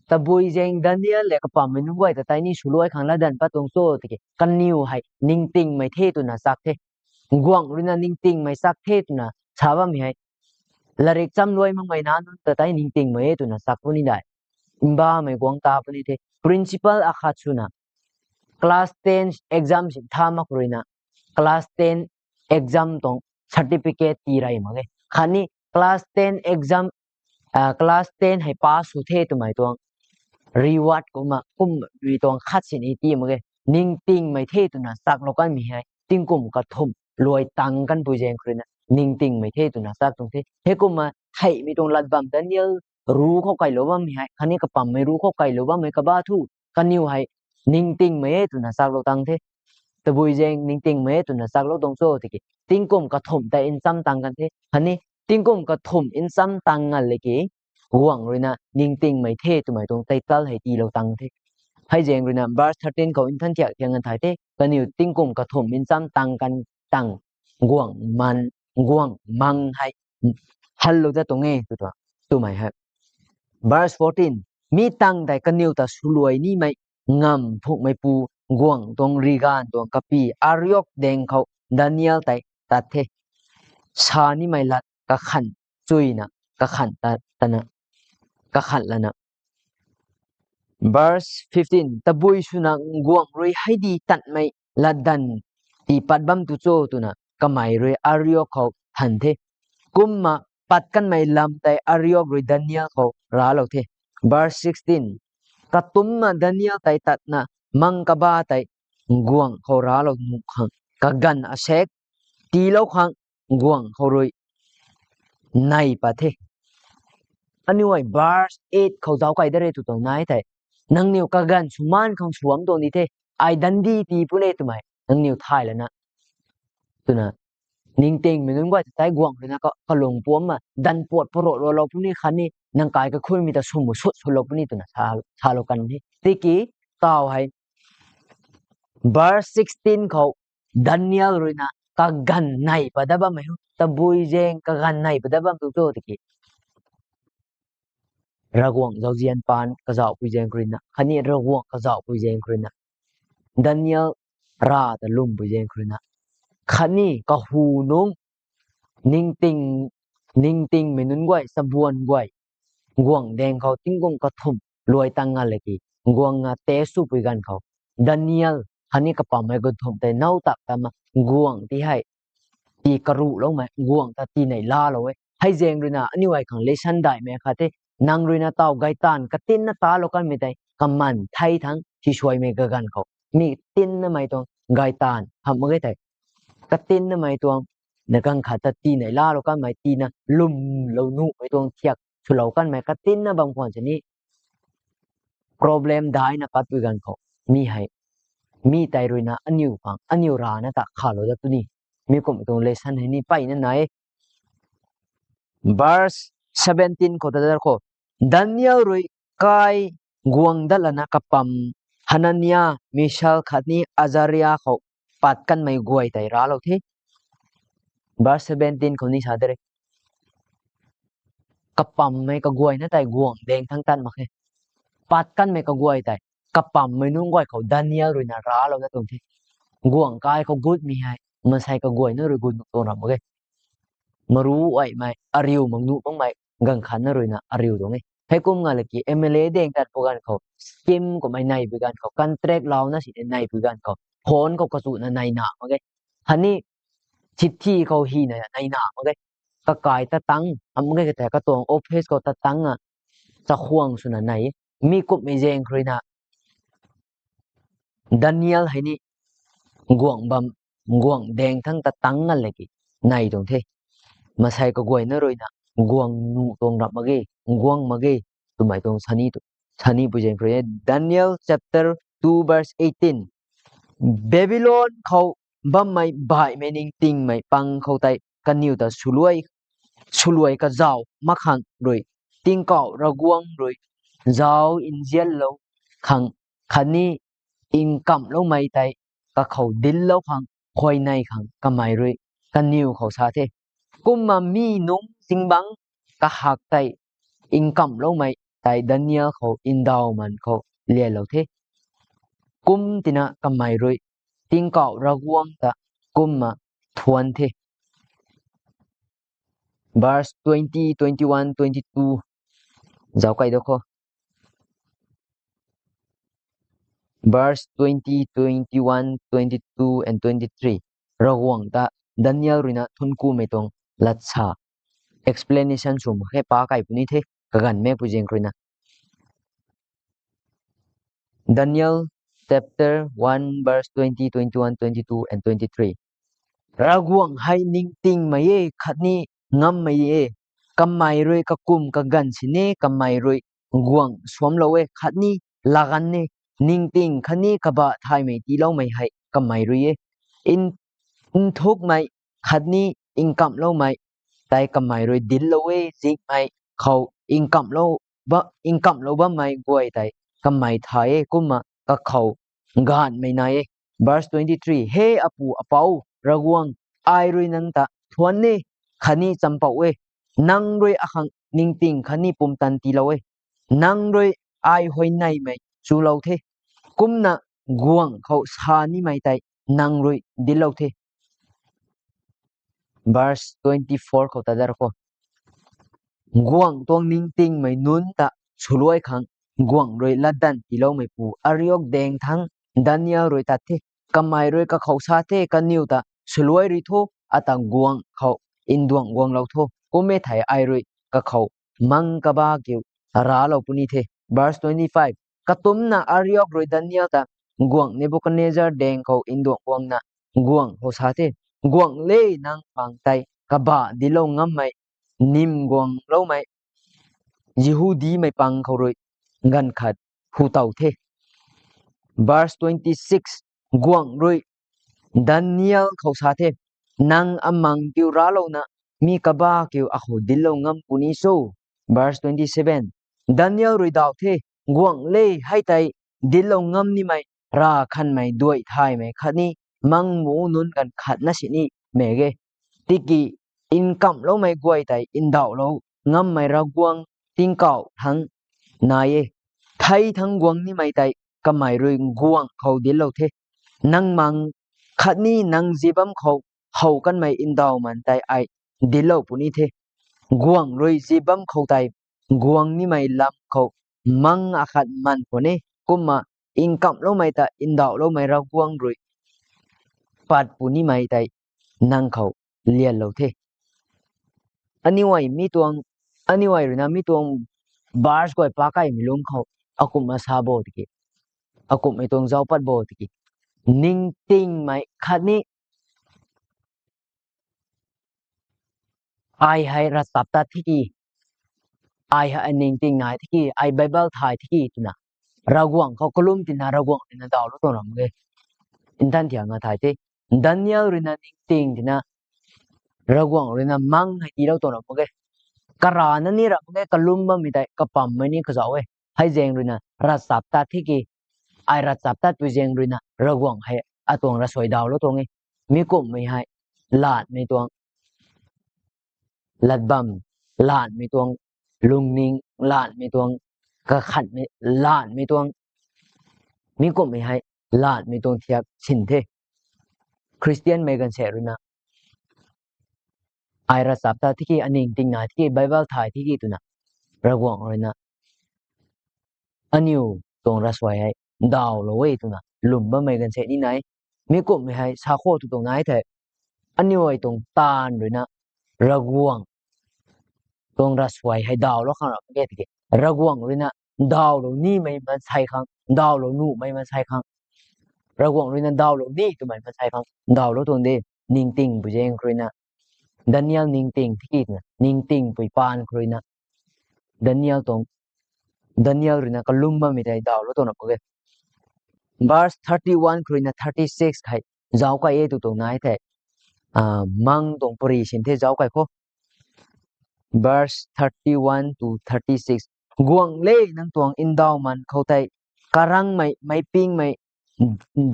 Tabui zaeng Daniel le kapammei nunc guay ta tei ni swluai khang latdanv pat tuang cho tiki kaniw hei ningtingmei the twna chak the. Guangc ruina ningtingmei chak the twna sa bammei hei, larik chamluai makmei nac nunc ta tei ningtingmei e twna chak puni dai. Mbamei guang ta puni the. Principal akhat swna class ten exam si tha mak ruina class ten exam tuang certificate tii rey mak e. Khatni class ten exam, class ten hei pass sw the twmei tuang reward kumna kum rui tuang khat sini tii mak e. Ningtingmei the twna chaklou kanmei hei tingkum kathumh luai tang kanpui zaeng khou ruina ningtingmei the twna chak tuang the. Heikumna theihmei tuang lat bam Daniel ru khou kailou bammei hei khatni kapammei ru khou kailou bammei kaba thu kaniw hei ningtingmei e twna chaklou tang the. Tabui zaeng ningtingmei e twna chaklou tuang cho tiki tingkum kathumh tei ncham tang kan the. Khatni tingkum kathumh ncham tang ngal le ki guangc ruina ningtingmei the twmei tuang title hei tiilou tang the. Hei zaeng ruina verse thirteen khou nthan thiak thiak ngan thay the, kaniw tingkum kathumh ncham tang kan tang guangc man, guangc mang hei hanlou dat tuang e tw tuang twmei hei. Verse fourteen, mi tang tei kaniw ta swluai nimei ngamv phukmeipu guangc tuang riganv tuang kapi Ariok daeng khou Daniel tei tat the. Sa nimei lat kakhan chuina, kakhan ta, tana, kakhan lana. Verse fifteen, tabui swna guangc rui hei di tatmei latdanv tii pat bam tu cho twna kamei rui Ariok khou than the. Kumna pat kanmei lam tei Ariok rui Daniel khou raclou the. Verse sixteen, katumna Daniel tei tatna mang kaba tei guangc khou raclou nuh khang kaganv asek tiilou khang guangc khou rui nei pat the. Aniu ei verse eight khou zauc kai de re tw tuang nai tei, nangniw kaganv swmaan khang swam tuang di the, ai dandi tii puni twmei nangniw thay lana, twna, ningtingmei nunc guay ta tei guangc ruina ka, kalung puamna danv puat parot rualou puni khatni nang kai kakhuimei ta swmei sut swlou puni twna sa, salou kan the. Tiki taw hei verse sixteen khou Daniel ruina kaganv nei pat dat bammei hu, tabui zaeng kaganv nei pat dat bam tu cho tiki, Ravguangc zauzian paan kazauhpui zaeng khou ruina khatni Ravguangc kazauhpui zaeng khou ruina, Daniel rav ta lwmpui zaeng khou ruina, khatni kahu nungc ningting, ningtingmei nunc guay, chabuan guay, guangc daeng khou tingkum kathumh luai tang nga laki, guangna test swpui ganv khou, Daniel khatni kapammei gunthumh tei now tak tama guangc ti hei tii karuhloumei, guangc ta tii nei laalou e. Hei zaeng ruina aniu ei khang lesson daihmei khat the, nang ruina taw gaytaanv katinna talou kanmei tei kaman thei thangc tisuaimei kaganv khou, mi tinnamei tuang gaytaanv hamh mak ge tei, katinnamei tuang, na ganv khat ta tii nei laalou kanmei tiina lwmlou nuhmei tuang thiak swlou kanmei katinna bam khwan sini problem daihna patpui ganv khou, mi hei, mi tei ruina aniu khang, aniu rana ta khalou dat tu ni. Mi kum tuang lesson hei ni mpeyna nai e. Verse seventeen khou ta dar khou, Daniel rui kai guang dat lana kapam Hanania, Mishael khatni Azaria khou pat kanmei guay tei raclou the. Verse seventeen khou ni sa de re. Kapammei kaguayna tei guangc daeng thangc tat mak khe. Pat kanmei kaguay tei kapammei nunc guay khou Daniel ruina raclou dat tuang the. Guangc kai khou gutmei hei maansei kaguayna rui gut nuh tuang ram mak ge. Maru aimei, ariu mak nuh makmei, ganv khatna ruina ariu tuang e. Heikum nga laki M L A daeng tat pw ganv khou, scheme kummei neipui ganv khou, contract launa sini neipui ganv khou, phone khou kachuna neina mak ge. Khatni chithi khou hina neina mak ge. Kakai tatang, am ge katei katuang office khou tatang a, chakhwang swna nei. Mi kummei zaeng khou ruina Daniel hei ni guangc bam, guangc daeng thangc tatang nga laki nei tuang the. Maansei kaguayna ruina guang nuh tuang rap mak ge, guang mak ge, twmei tuang sani tu, sani pui zaeng khou rui e. Daniel chapter two verse eighteen. Babylon khou bammei baihmei ningtingmei pang khou tei kaniw ta swluai, swluai kazauh mak khang rui, tingkauh Ravguangc rui zauc nzianlou khang khatni nkamhloumei tei kakhou dinclou khang khuayney khang kamei rui kaniw khou sa the. Kumna mi nungc zingbangc kahak tei nkamhloumei tei Daniel khou ndauhmei khou lianlou the. Kum tina kamei rui tingkauh Ravguangc ta kumna thuan the. Verse twenty, twenty-one, twenty-two zauc kai do kho. Verse twenty, twenty-one, twenty-two and twenty-three. Ravguangc ta Daniel ruina thuanc kumei tuang latsa explanation sw mak khe, pa kai puni the, kaganv mek pui zaeng khou ruina. Daniel chapter one verse twenty, twenty-one, twenty-two and twenty-three. Ravguangc hei ningtingmei e khatni ngammei e. Kamei rui kakum kaganv sini kamei rui guangc suamlou e khatni laganv e. Ningting khatni kabah thaymei tiiloumei hei kamei rui e. Nthukmei khatni nkamhloumei tei kamei rui dinclou e. Zinghmei khou nkamhlou ba, nkamhlou bammei guay tei kamei thay e, kumna kakhou gaanhmei nai e. Verse twenty-three. He Apu Apou Ravguangc, ai rui nang ta thuan e khatni champouh e. Nang rui akhang ningting khatni pumtan tiilou e. Nang rui ai huayneymei chulou the. Kumna guangc khou sa nimei tei nang rui dinclou the. Verse twenty-four khou ta dar khou. Guangc tuang ningtingmei nunc ta swluai khang guangc rui latdanv tiiloumeipu Ariok daeng thangc Daniel rui tat the. Kamei rui kakhou sa the, kaniw ta swluai rui tho, ata guangc khou nduang guanglou tho. Kum e thei ai rui kakhou mang kaba kiu raclou puni the. Verse twenty-five. Katumcna Ariok rui Daniel ta guangc Nebukadnezar daeng khou nduang guangna guangc khou sa the, Guangc le, nang mang tei kabah dinclou ngammei, nym guangloumei Jihudimei pang khou rui ganv khat hu tow the. Verse twenty-six. Guangc rui Daniel khou sa the, Nang amang kiu raclouna mi kaba kiu akhou dinclou ngam puni cho? Verse twenty-seven. Daniel rui daw the, Guangc le, hei tei dinclou ngam nimei rav khanmei duai thaymei khatni mang mu nunc ganv khat na sini mak ge. Tiki nkamhloumei guay tei ndauhlou ngammei Ravguangc tingkauh thangc nai e. Thei thangc guang nimei tei kamei rui guangc khou dinclou the. Nang mang khatni nang zibam khou how kanmei ndauhman tei ai dinclou puni the. Guangc rui zibam khou tei guang nimei lam khou mang akhat man khwan e. Kumna nkamhloumei ta ndauhloumei Ravguangc rui pat punimei tei nang khou lianlou the. Aniu ai mi tuang, aniu ai ruina mi tuang verse guay pakaimei lungc khou akumhna sa bo tiki, akumhmei tuang zauc pat bo tiki, ningtingmei khatni ai hei ravchaptat tiki, ai hei ningting nai tiki, ai Bible thay tiki twna Ravguangc khou kalum tina Ravguangc ruina dawlou tuang ram mak ge. Nthan thianga thay the, Daniel ruina ningting tina Ravguangc ruina mang hei tiilou tuang ram mak ge. Karana ni ram mak ge, kalum bammei tei kapammei ni kazauh e. Hei zaeng ruina ravchaptat tiki, ai ravchaptatpui zaeng ruina Ravguangc hei atuang ravsuai dawlou tuang e. Mi kumhmei hei latmei tuang latbam, latmei tuang lungning, latmei tuang kakhatmei, latmei tuang, mi kumhmei hei latmei tuang thiak sin the. Khristianmei gaanvsaekc ruina ai ravchaptat tiki, aningting nai tiki, Bible thay tiki twna Ravguangc ruina aniu tuang ravsuai hei dawlou e twna lwm bammei gaanvsaekc ni nai. Mi kumhmei hei sa khou tu tuang nai thei, aniu ai tuang taanv ruina Ravguangc tuang ravsuai hei dawlou khang ram mak ge tiki, Ravguangc ruina dawlou nimei maansei khang, dawlou nuhmei maansei khang, Ravguangc ruina dawlou ni twmei maansei khang dawlou tuang de. Ningtingpui zaeng khou ruina, Daniel ningting tiki twna, ningtingpui paan khou ruina, Daniel tuang, Daniel ruina kalum bammei tei dawlou tuang ram mak ge. Verse thirty-one khou ruina thirty-six hei zauc kai e tu tuang nai thei, mang tuang pary sin the zauc kai khou. Verse thirty-one to thirty-six. Guangc le, nang tuang ndauhman khou tei karangmei, meicpingmei,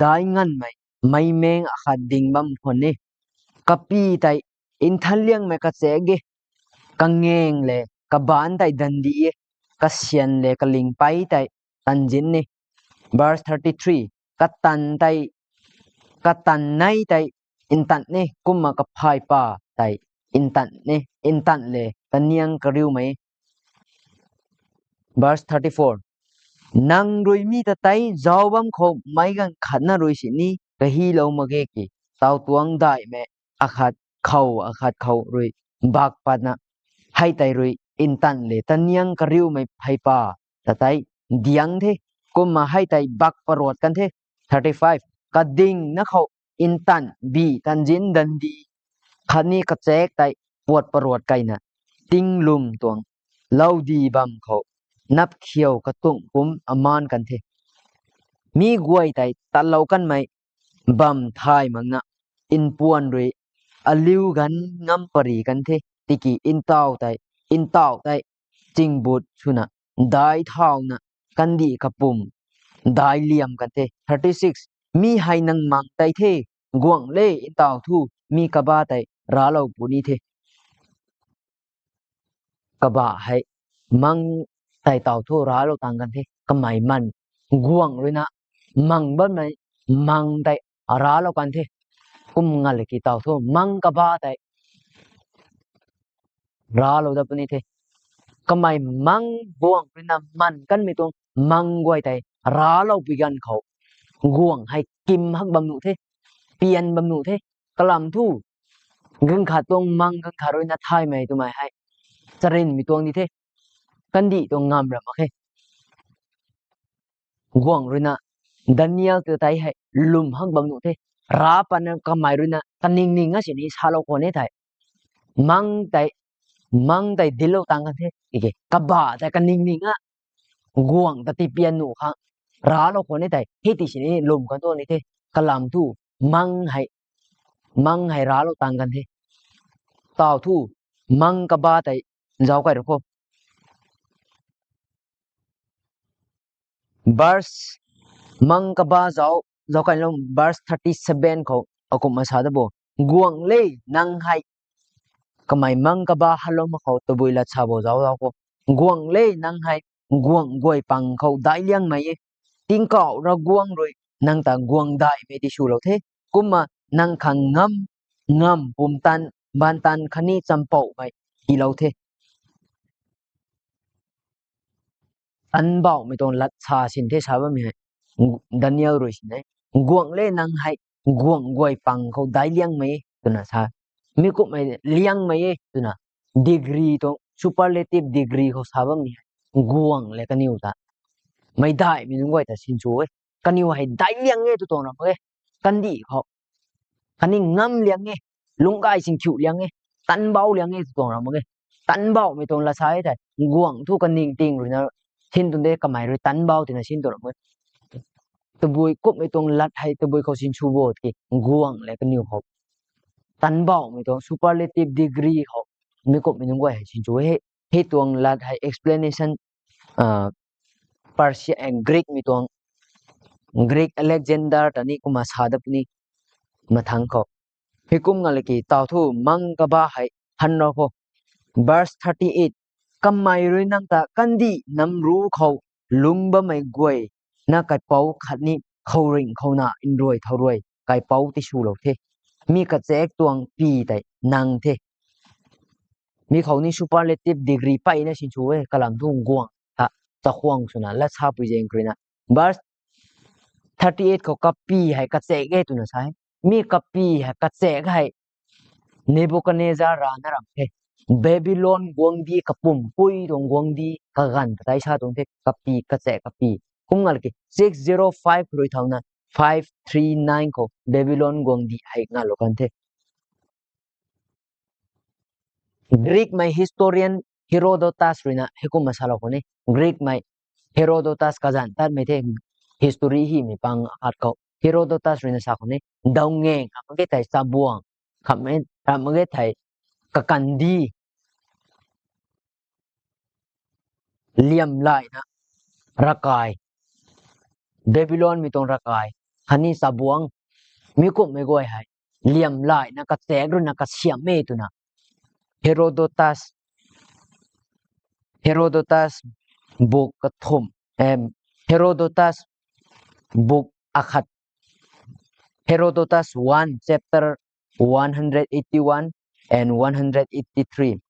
daic nganvmei, meicmaengc akhat ding bam khwan e. Kapy tei nthanliangmei kachaek e, kangaeng le kabaanc tei dandi e, kasyan le kalingpei tei tanzinc e. Verse thirty-three. Katan tei, katan nei tei ntan e, kumna kaphaypa tei ntan e, ntan le kaniang kariumei. Verse thirty-four. Nang rui mi ta tei zauc bam khou meic ganv khatna rui sini kahilou mak ge ki, taw tuang daihmei akhat khou akhat khou rui bak patna, hei tei rui ntan le taniang kariumei pheypa ta tei diang the, kumna hei tei bak paruat kan the. Thirty-five. Kadingna khou ntan, bi, tanzinc, dandi khatni kachaek tei puat paruat kaina, tinglwm tuang loudi bam khou napkhiu katung pum amaan kan the. Mi guay tei tatlou kanmei bam thay makna, npuan rui aliu ganv ngam pary kan the, tiki ntaw tei, ntaw tei chingbut swna, daic thauna, kandih kapwm daic liam kan the. Thirty-six. Mi hei nang mang tei the, guangc le, ntaw thu mi kaba tei raclou puni the. kabah hei mang tei taw thu raclou tang kan the. Kamei man guangc ruina mang bammei mang tei raclou kan the. Kum ngalki taw thu mang kabah tei raclou dat puni the. Kamei mang guangc ruina man kanmei tuang mang guay tei raclou pui ganv khou guangc hei kim hak bam nuh the, pian bam nuh the. Kalam thu ganv khat tuang mang ganv khat ruina thaymei twmei hei charynmei tuang di the. Kandih tuang ngam ra mak khe. Guangc ruina Daniel ta tei hei lwm hak bam nuh the. Rav patna kamei ruina kaningning a sini salou khwan e thei mang tei, mang tei dinclou tang kan the. Kabah tei kaningning a guangc ta tipian nuh khang raclou khwan e thei hei ti sini lwm kan tuang ni the. Kalam thu mang hei, mang hei raclou tang kan the. Taw thu mang kabah tei zauc kai ru kho. Verse mang kabah zauc, zauc kailou verse thirty seven khou akumhna sa da bo. Guangc le, nang hei, kamei mang kabah halou mak khou tabui lat sa bo zauc zauc kho. Guangc le, nang hei guangc guay pang khou daic liangmei e. Tingkauh Ravguangc rui nang ta guangc daihmei tiswlou the. Kumna nang khang ngam, ngam pumtan, baanvtan khatni champouhmei tiilou the. Tanbauhmei tuang lat sa sin the sa bammei hei Daniel rui sin e. Guangc le, nang hei guangc guay pang khou daic liangmei e twna sa. Mi kumhmei liangmei e twna degree tuang, superlative degree khou sa bammei hei guangc le kaniw ta, meic daihmei nunc guay ta sinsw e. Kaniw hei daic liang e tw tuang ra mak e. Kandih khou khatni ngam liang e, lungc gay singkhiu liang e, tanbauh liang e tw tuang ra mak e. Tanbauhmei tuang lat sa e thei guangc thu kaningting ruina sin tuang de, kamei rui tanbauh tina sin tuang ra mak e. Tabui kumhmei tuang lat hei tabui khou sinsw bo tiki guangc le kaniw khou tanbauhmei tuang superlative degree khou mi kumhmei nunc guay hei sinsw e. Hei tuang lat hei explanation, Persia, Greekmei tuang, Greek Alexander ta ni kumna sa dat puni mathangc khou. Hei kum ngalki taw thu mang kabah hei hanlou kho. Verse thirty eight, kamei rui nang ta kandih namru khou lungc bammei guay na kaipouc khatni khouringh khouna nruai thau ruai kaipouc tiswlou the. Mi kachaek tuang py tei nang the. Mi khou ni superlative degree peyna sinsw e, kalam thu guangc ta chakhwang swna lat sapui zaeng khou ruina. Verse thirty eight khou kapy hei kachaek e twna sa e. Mi kapy hei kachaek hei Nebuchadnezzar rana ram the. Babylon guangcdic kapumpui tuang guangcdic kaganv ta tei sa tuang the, kapy, kachaek kapy. Kum ngalki six zero five rui thauna five three nine khou Babylon guangcdic hei ngalou kan the. Greekmei historian Herodotus ruina hei kumna salou khou ni. Greekmei Herodotus kazanc tatmei the, history hymei pang khat khou Herodotus ruina sa khou ni, daw ngeng ram mak ge thei chabuang, khamh ram mak ge thei kakandih, liamlaina ravkai, Babylonmei tuang ravkai khatni chabuang, mi kumhmei guay hei liamlaina kachaek ruina kasiamh e twna Herodotus, Herodotus book kathumh, Herodotus book akhat, Herodotus one chapter one hundred eighty one and one hundred eighty three.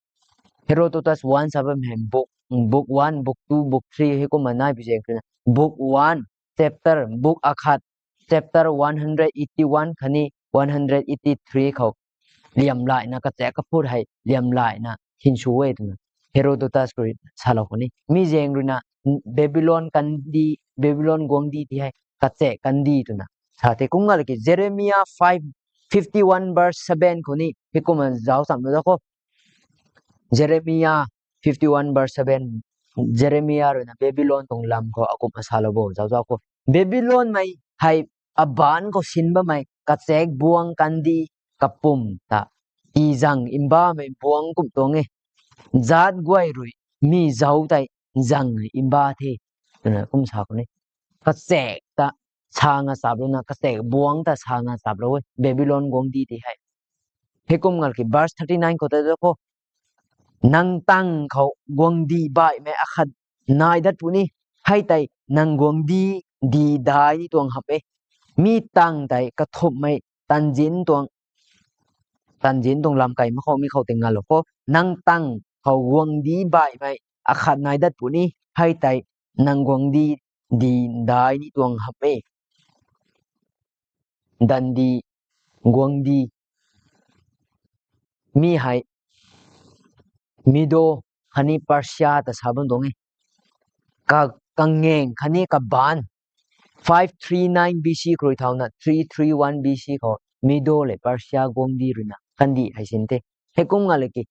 Herodotus one sa bam hei book, book one, book two, book three hei kumna nai pui zaeng khou ruina, book one chapter, book akhat, chapter one hundred eighty one khatni one hundred eighty three khou liamlaina kachaek kaphut hei liamlaina sinsw e twna Herodotus rui salou khou ni. Mi zaeng ruina Babylon kandih, Babylon guangcdic ti hei kachaek kandih twna sa the. Kum ngalki Jeremiah five fifty one verse seven khou ni hei kumna zauc chamlou da kho. Jeremiah fifty one verse seven, Jeremiah ruina Babylon tuang lam khou akumhna salou bo zauc zauc kho. Babylonmei hei abaanc khou sin bammei kachaek buangc kandih kapumc ta tizang mbamei buangc kum tuang e. Zaatc guay rui mi zauc tei zang mba the twna kum sa khou ni. Kachaek ta sa nga chaplouna, kachaek buangc ta sa nga chaplou e Babylon guangcdic ti hei. Hei kum ngalki verse thirty nine khou ta zauc kho. Nang tang khou guangcdic baihmei akhat nai dat puni, hei tei nang guangcdic di dai ni tuang hamh e. Mi tang tei kathumhmei tanzinc tuang, tanzinc tuang lam kai mak khou mi khou tei ngalou kho. Nang tang khou guangcdic baihmei akhat nai dat puni, hei tei nang guangcdic di dai ni tuang hamh e. Dandi, guangcdic. Mi hei Medo khatni Persia ta sa bam tuang e. Ka, kangaeng khatni kabaanc. Five three nine B C khou rui thauna three three one B C khou Medo le Persia guangcdic ruina kandih hei sin the. Heikum nga le ki,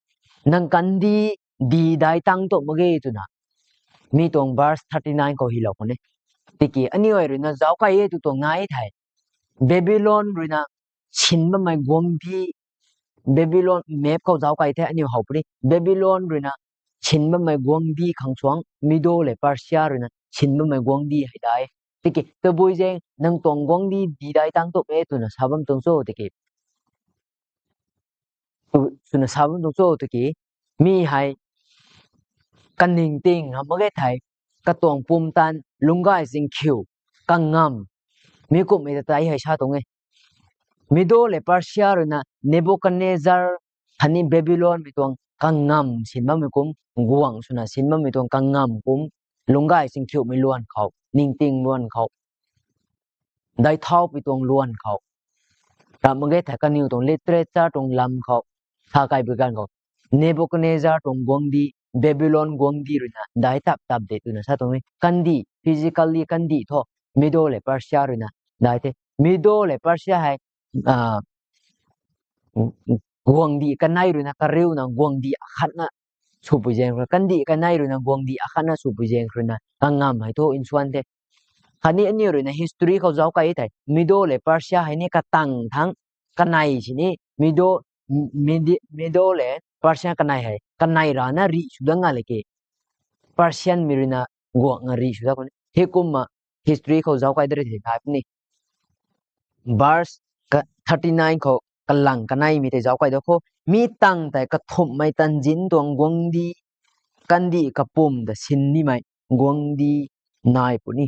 nang kandih di dai tang tu mak ge twna mi tuang verse thirty nine khou hylou khwan e. Tiki aniu ai ruina zauc kai e tw tuang nai thei, Babylon ruina sin bammei guangcdic, Babylon map khou zauc kai the aniu how puni. Babylon ruina sin bammei guangcdic khang suang Medo le Persia ruina sin bammei guangcdic hei dai. Tiki tabui zaeng nang tuang guangcdic di dai tang tu e twna sa bam tuang cho tiki, twna sa bam tuang cho tiki, mi hei kaningting hamh mak ge thei, katuang pumtan, lungcgay zingkhiu, kangamv, mi kumhmei ta tei hei sa tuang e. Medo le Persia ruina Nebuchadnezzar khatni Babylonmei tuang kangamv sin bammei kum, guangc swna sin bammei tuang kangamv kum, lungcgay zingkhiumei luan khou, ningting luan khou, dai thaupui tuang luan khou, ramh mak ge thei kaniw tuang literature tuang lam khou, sa kaipui ganv khou, Nebuchadnezzar tuang guangcdic, Babylon guangcdic ruina dai tap tap de twna sa tuang e. Kandih, physically kandih thu, Medo le Persia ruina dai the. Medo le Persia hei guangcdic kanei ruina kariuna guangcdic akhatna swpui zaeng ruina, kandih kanei ruina guangcdic akhatna swpui zaeng ruina kangamv hei thu nsuan the. Khatni aniu ruina history khou zauc kai thei, Medo le Persia hei ni katang thangc kanei sini, Medo le Persia kanei hei kanei rana rih sw dat nga le ki, Persianmei ruina guangc na rih sw dat khwan e. Heikumna history khou zauc kai da ri thei nai puni. Verse thirty nine khou kalang kaneimei tei zauc kai da kho. Mi tang tei kathumhmei tanzinc tuang guangcdic, kandih kapwm ta sin nimei guangcdic nai puni.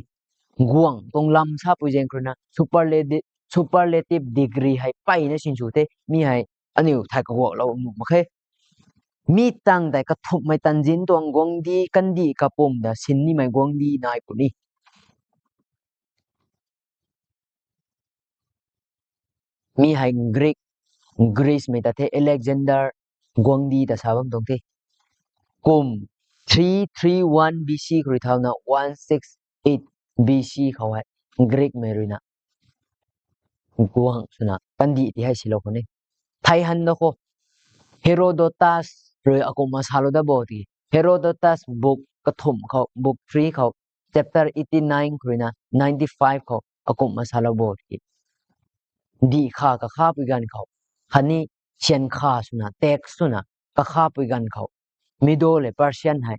Guangc tuang lam sapui zaeng ruina superlati-, superlative degree hei mpeyna sinsw the. Mi hei aniu thay kaguaklou nuh mak khe. Mi tang tei kathumhmei tanzinc tuang guangcdic, kandih kapwm ta sin nimei guangcdic nai puni. Mi hei Greek, Greecemei ta the, Alexander guangcdic ta sa bam tuang the. Kum three three one B C khou rui thauna one six eight B C khou hei Greekmei ruina guangc swna kandih ti hei silou khwan e. Thei han da kho, Herodotus rui akumhna salou da bo ti. Herodotus book kathumh khou, book three khou, chapter eighty nine khou ruina ninety five khou akumhna salou bo ti. Dih kha kakhapui ganv khou, khatni syan kha swna, tax swna kakhapui ganv khou, Medo le Persian hei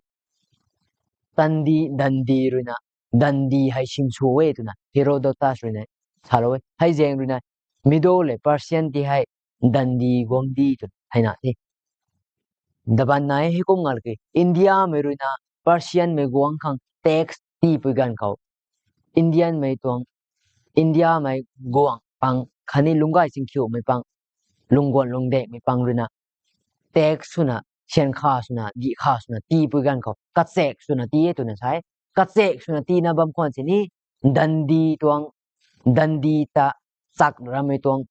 tandi, dandi ruina, dandi hei sinsw e twna Herodotus ruina salou e. Hei zaeng ruina Medo le Persian ti hei dandi guangcdic twna theina the. Daban nai heikum ngal ki, Indiamei ruina Persianmei guangc khang tax tiipui ganv khou, Indianmei tuang, Indiamei guangc pang khatni lungcgay zingkhiumei pang, lungcguan lungcdekmei pang ruina tax swna, syan kha swna, dih kha swna tiipui ganv khou kachaek swna ti e twna sa e. Kachaek swna tiina bam khwan sini, dandi tuang, dandi ta chak ramei tuang,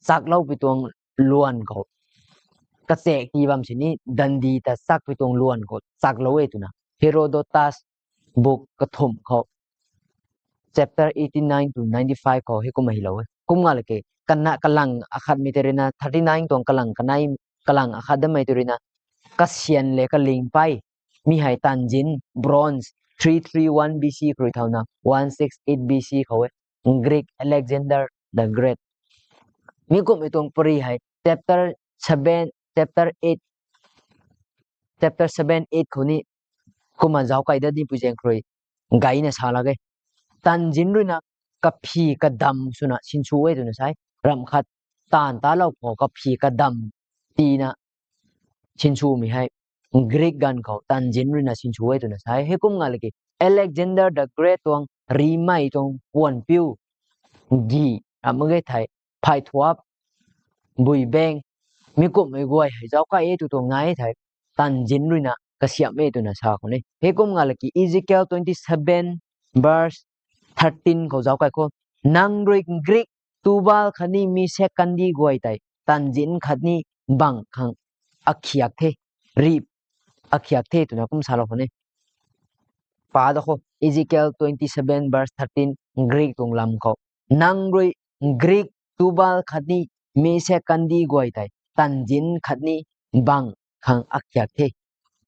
chakloupui tuang luan khou kachaek ti bam sini, dandi ta chakpui tuang luan khou chaklou e twna Herodotus book kathumh khou, chapter eighty nine to ninety five khou heikumna hylou e. Kum nga le ki, kana kalang akhatmei tei ruina, thirty nine tuang kalang kanei, kalang akhat dammei tei ruina, kasyan le kalingpei, mi hei tanzinc, bronze, three three one B C khou rui thauna one six eight B C khou e, Greek Alexander the Great. Mi kumhmei tuang pary hei chapter seven, chapter eight, chapter seven, eight khou ni kumna zauc kai dat nipui zaeng khou rui gayna sa lak e. Tanzinc ruina kaphi kadam swna sinsw e twna sa e. Ramh khat taanv talou khou kaphi kadam tiina sinswmei hei Greek ganv khou tanzin ruina sinsw e twna sa e. Heikum nga laki Alexander the Great tuang rimei tuang puanpiu gi ram mak ge thei, phay thuap, bui beng, mi kumhmei guay hei zauc kai e tw tuang nai thei, tanzin ruina kasiamh e twna sa khou ne. Heikum nga laki Ezekiel twenty seven verse thirteen khou zauc kai khou, nang rui Greek, Tubal khatni Mesek kandi guay tei tanzin khatni bang khang akhiak the, ri akhiak the twna kum salou khou ne. Pa da khou, Ezekiel twenty seven verse thirteen, Greek tuang lam khou, nang rui Greek, Tubal khatni Mesek kandi guay tei tanzin khatni bang khang akhiak the.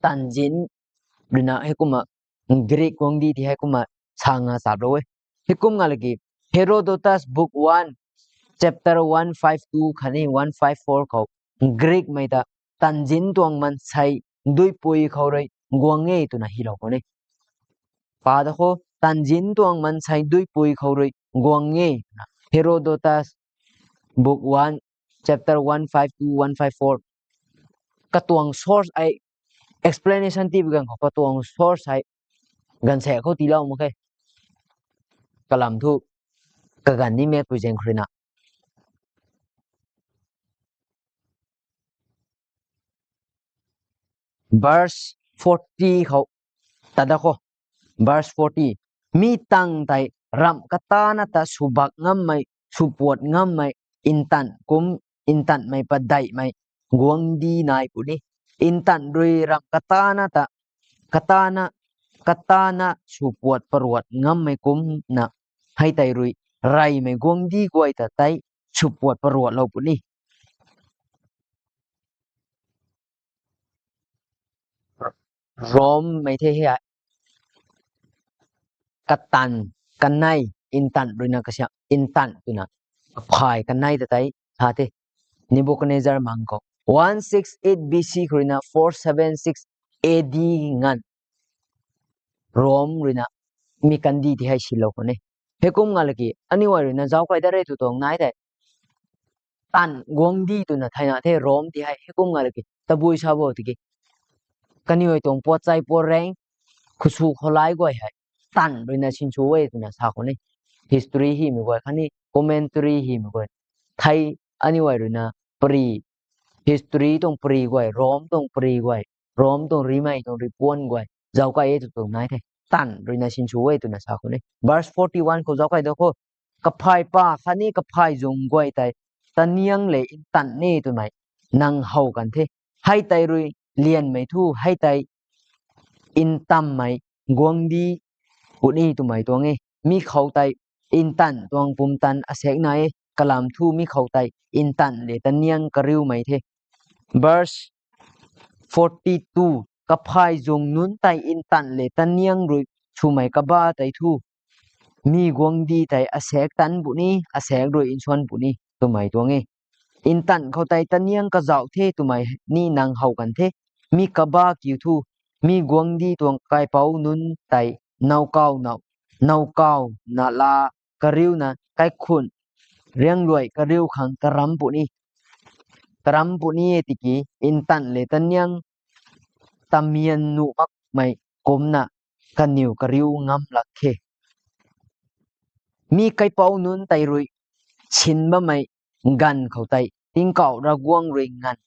Tanzin ruina heikumna Greek guangcdic ti heikumna sa nga chaplou e. Heikum nga laki Herodotus book one, chapter one five two khatni one five four khou Greekmei ta tanzin tuang mansei duipui khou rui guang e twna hylou khou ne. Pa da khou, tanzin tuang mansei duipui khou rui guang e twna Herodotus book one, chapter one five two, one five four. Katuang source ai, explanation tibi ganv khou katuang source ai ganvsaekc khou tiilou mak khe. Kalam thu kaganv ni mekpui zaeng khou ruina verse forty khou, ta da khou, verse forty, mi tang tei ramh katana ta swbak ngammei, swpuat ngammei, ntan kum, ntanmei padeihmei guangcdic nai puni. Ntan rui ramh katana ta, katana, katana swpuat paruat ngammei kumna, hei tei rui reymei guangcdic guay ta tei swpuat paruatlou puni. Romemei the hei, katan kanei, ntan ruina kasiamh, ntan twna kaphay kanei ta tei sa the. Nebuchadnezzar mang khou one six eight B C khou ruina four seven six A D nganv Rome ruina mi kandih ti hei silou khou ne. Heikum nga laki aniu ai ruina zauc kai dat re tw tuang nai tei, ntan guangcdic twna thayna the Rome ti hei. Heikum nga laki tabui sa bo tiki, kaniw ai tuang puatchai puareng, khusw khoulai guay hei ntan ruina sinsw e twna sa khou ne. History hymei guay khatni commentary hymei guay, thei aniu ai ruina pary, history tuang pary guay, Rome tuang pary guay, Rome tuang rimei tuang ripuan guay zauc kai e tw tuang nai the, ntan ruina sinsw e twna sa khou ne. Verse forty one khou zauc kai da khou, kaphay pa khatni kaphay zung guay tei taniang le ntan e twmei nang how kan the. Hei tei rui lianmei thu hei tei ntammei guangcdic puni twmei tuang e. Mi khou tei ntan tuang pumtan asaekc nai e. Kalam thu mi khou tei ntan le taniang kariumei the. Verse forty two, kaphay zung nunc tei ntan le taniang rui swmei kaba tei thu, mi guangcdic tei asaekc tan puni, asaekc rui nsuan puni twmei tuang e. Ntan khou tei taniang kazauh the twmei ni nang how kan the. Mi kaba kiu thu, mi guangcdic tuang kaipouc nunc tei nowkaw now, nowkaw na la kariuna kaikhun riangluai kariu khang karam puni. Karam puni e tiki ntan le taniang tamian nuh makmei kumcna kaniw kariu ngam lak khe. Mi kaipouc nunc tei rui sin bammei ganv khou tei tingkauh Ravguangc rui nganv,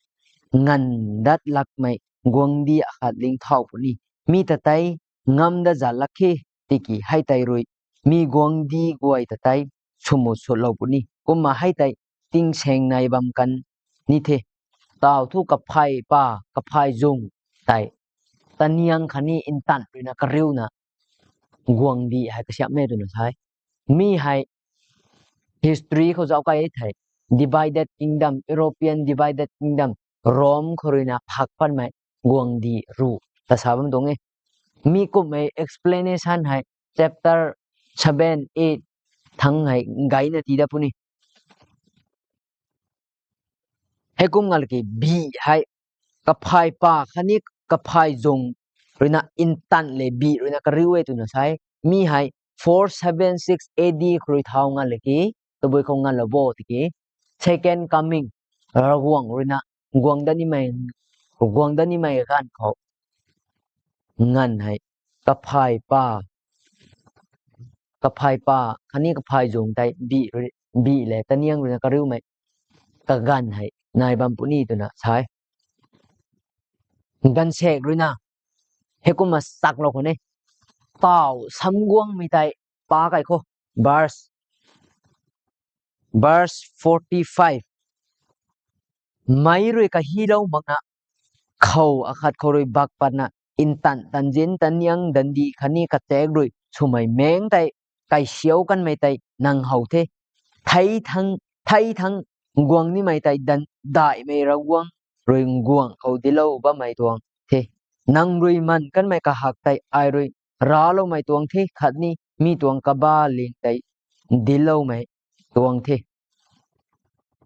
nganv dat lakmei guangcdic akhat lingthau puni. Mi ta tei ngam dat zat lak khe tiki hei tei rui mi guangcdic guay ta tei swmut sutlou puni. Kumna hei tei tingsaeng nai bam kan ni the. Tau thu kaphay pa, kaphay zung tei taniang khatni ntan ruina kariuna guangcdic hei kasiamh e twna sa e. Mi hei history khou zauc kai e thei, divided kingdom, European divided kingdom, Rome khou ruina phak patmei guangcdic ruh ta sa bam tuang e. Mi kumhmei explanation hei chapter seven, eight thangc hei gayna tii dat puni. Heikum nga laki bih hei kaphay pa khatni kaphay zung ruina ntan le bih ruina kariu e twna sa e. Mi hei four seven six A D khou rui thau nga laki, tabui khou nganvlou bo tiki, second coming, Ravguangc ruina guang dat nimei, guang dat nimei ganv khou nganv hei, kaphay pa, kaphay pa khatni kaphay zung tei bih rui, bih le taniang ruina kariumei kaganv hei nai bam puni twna sa e. Gaanvsaekc ruina heikumna chaklou khou ne, taw samguangmei tei pa kai khou, verse, verse forty five, meic rui kahilou makna, khou akhat khou rui bak patna, ntan, tanzinc, taniang, dandi khatni kataek rui swmei maengc tei kaisiau kanmei tei nang how the. Thei thangc, thei thangc guang nimei tei dan, daihmei Ravguangc rui guangc khou dinclou bammei tuang the. Nang rui manv kanmei kahak tei ai rui racloumei tuang the khatni mi tuang kabaling tei dincloumei tuang the.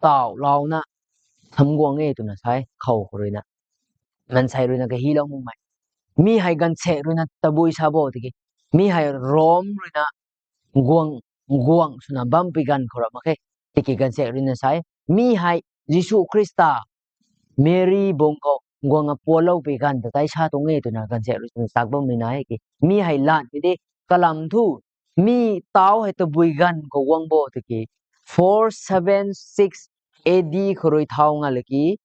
Tawlouna samguang e twna sa e, khou khou ruina, maansei ruina kahilou makmei. Mi hei gaanvsaekc ruina tabui sa bo tiki, mi hei Rom ruina guang, guang swna bampui ganv khou ra mak khe. Tiki gaanvsaekc ruina sa e, mi hei Jisu Khrista Meri bung khou guangna pualoupui ganv ta tei sa tuang e twna gaanvsaekc ruina tak bammei nai e ki. Mi hei latmei de, kalam thu, mi tau hei tabui ganv khou guang bo tiki, four seven six A D khou rui thau nga laki,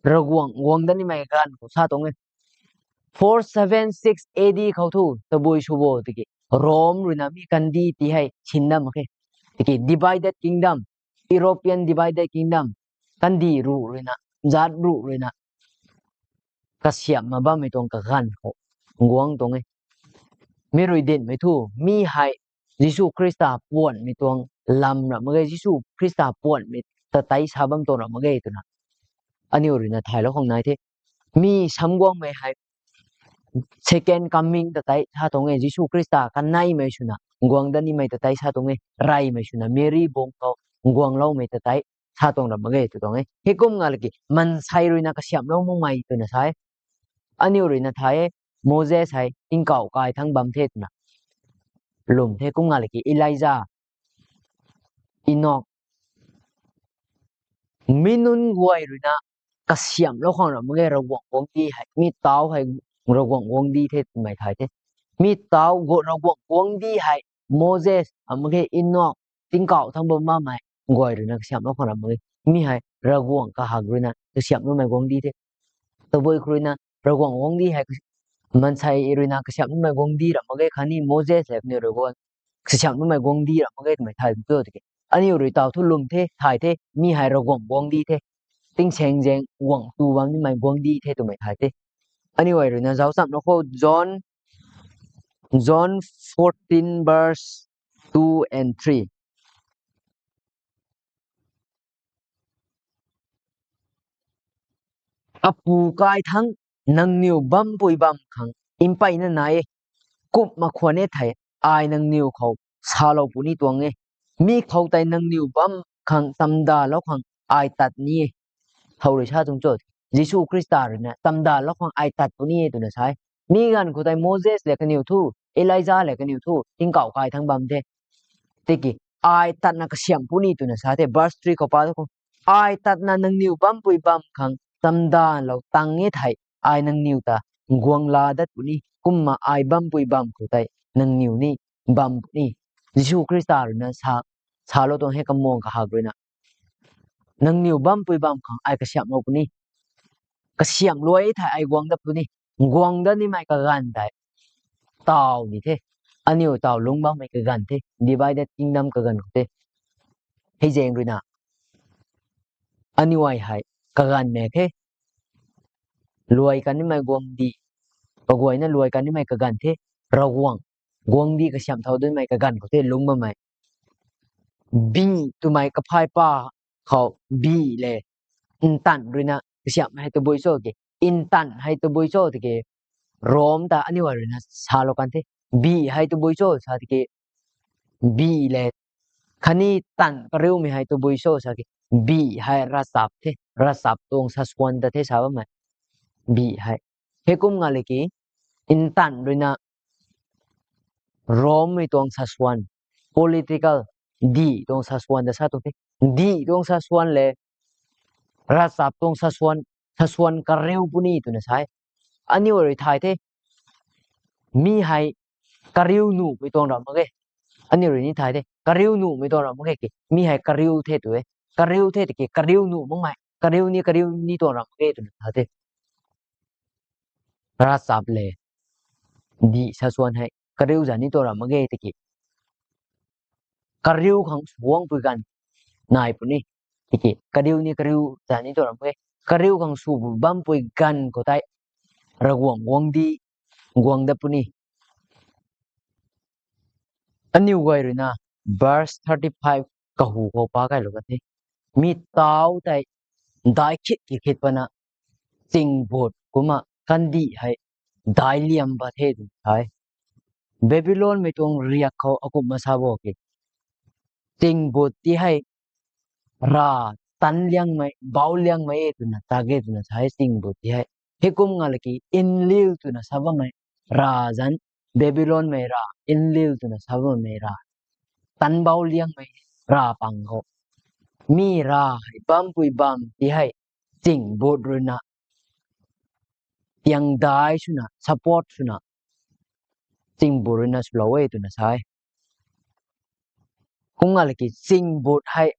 Ravguangc guang dat nimei ganv khou sa tuang e. Four seven six A D khou thu tabui sw bo tiki, Rom ruina mi kandih ti hei sinna mak khe. Tiki divided kingdom, European divided kingdom, kandih ruh ruina, zat ruh ruina kasiamhna bammei tuang kaganv khou guang tuang e. Mi rui dinhmei thu, mi hei Jisu Khrista puanhmei tuang lam ra mak ge, Jisu Khrista puanhmei ta tei sa bam tuang ra mak ge twna aniu ruina thaylou khang nai the. Mi samguangmei hei second coming ta tei sa tuang e, Jisu Khrista kaneimei swna guang dat nimei ta tei sa tuang e, reymei swna Meri bung khou guangloumei ta tei sa tuang ra mak ge tw tuang e. Heikum nga laki maansei ruina kasiamhlou makmei twna sa e. Aniu ruina thay e, Moses hei tingkauh kai thangc bam the twna lwm the. Kum nga laki Elijah, Enoch, mi nunc guay ruina kasiamhlou khang ra mak ge Ravguangc guangcdic hei. Mi tau hei Ravguangc guangcdic the twmei thay the. Mi tau gu Ravguangc guangcdic hei Moses, a mak ge Enoch, tingkauh thangc bam bammei guay ruina kasiamhlou khang ra mak ge. Mi hei Ravguangc kahak ruina kasiamhloumei guangcdic the. Tabui khou ruina Ravguangc guangcdic hei maansei ruina kasiamhloumei guangcdic ra mak ge khatni Moses le kaniw rui guang kasiamhloumei guangcdic ra mak ge twmei thay tu tiki, aniu rui tau thu lwm the, thay the, mi hei Ravguangc guangcdic the. Tingsaengzaeng guangc tu bam nimei guangcdic the twmei thay the. Aniu ai ruina zauc chamlou khou, John, John fourteen verse two and three. Apu kai thangc nangniw bampui bam khang mpeyna nai e. Kumna khwan e thei, ai nangniw khou salou puni tuang e. Mi khou tei nangniw bam khang tamdalou khang ai tat ni e. Thow rui sa tuang cho? Jisu Khrista ruina tamdalou khang ai tat puni e twna sa e. Mi ganv khou tei Moses le kaniw thu, Elijah le kaniw thu tingkauh kai thangc bam the. Tiki ai tatna kasiamh puni twna sa the. Verse three khou pa tu khou, ai tatna nangniw bampui bam khang tamdanlou tang e thei, ai nangniw ta guang la dat puni, kumna ai bampui bam khou tei nangniw ni bam puni. Jisu Khrista ruina sa, salou tuang he, kamuang kahak ruina. Nangniw bampui bam khang ai kasiamhlou puni. Kasiamh luai thei ai guang dat puni. Guang dat nimei kaganv tei taw ni the. Aniu taw lungc bammei kaganv the. Divided kingdom kaganv khou the. Hei zaeng ruina aniu ai hei kaganv mak khe. Luai kan nimei guangcdic, kaguayna luai kan nimei kaganv the. Ravguangc guangcdic kasiamh thau datmei kaganv khou the lungc bammei. Bih twmei kaphay pa khou bih le ntanv ruina kasiamh hei tabui cho ki, ntanv hei tabui cho tiki, Rom ta aniu ai ruina salou kan the. Bih hei tabui cho sa tiki, bih le khatni tanv kariumei hei tabui cho sa ki, bih hei ravchap the, ravchap tuang saswan ta the sa bammei. Bih hei, heikum nga laki, ntanv ruina Rommei tuang saswan, political, dih tuang saswan ta sa tuang the. Dih tuang saswan le ravchap tuang saswan, saswan kariu puni twna sa e. Aniu rui thay the, Mi hei kariu nuhmei tuang ram mak ge. Aniu rui ni thay the, kariu nuhmei tuang ram mak ge ki. Mi hei kariu the tu e. Kariu the tiki kariu nuh makmei, kariu ni kariu ni tuang ram mak ge twna thay the. Ravchap le, dih sa suan hei kariu zan ni tuang ram mak ge tiki, kariu khang sw guangpui ganv nai puni. Tiki kariu ni kariu zan ni tuang ram mak ge. Kariu khang sw bampui ganv khou tei Ravguangc guangcdic guang dat puni. Aniu guay rui na verse thirty five kahu khou pa kailou kan the. Mi tau tei dai khit ki khit pana, chingbut kumna kandih hei daic liam pat the twna sa e. Babylonmei tuang riak khou akumhna sa bo ki, chingbut ti hei rav tan liangmei, bauc liangmei e twna ta ge twna sa e. Chingbut ti hei heikum nga laki Enlil twna sa bammei rav zanc, Babylonmei rav, Enlil twna sa bammei rav, tan bauc liangmei rav pang khou, mi rav hei bampui bam ti hei chingbut rui na tiang dai swna, support swna, chingbut rui na swlou e twna sa e. Kum nga laki chingbut hei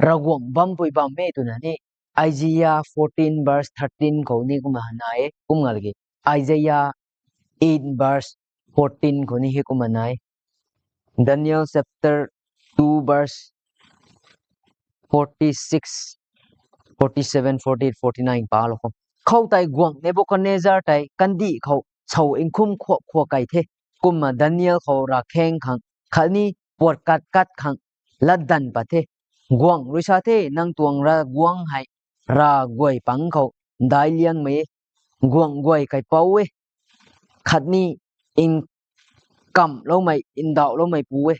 Ravguangc bampui bam e twna ni Isaiah fourteen verse thirteen khou ni kumna nai e. Kum nga laki Isaiah eight verse fourteen khou ni heikumna nai e. Daniel chapter two verse forty six, forty seven, forty eight, forty nine palou khou, khoutei guangc Nebuchadnezzar tei kandih khou sow nkhum khuak khuak kei the. Kumna Daniel khou ravkheng khang khatni puat kat kat khang latdanv pat the. Guangc rui sa the, nang tuang Ravguangc hei rav guay pang khou daic liangmei e, guangc guay kaipouc e, khatni nkamhloumei, ndauhloumeipu e.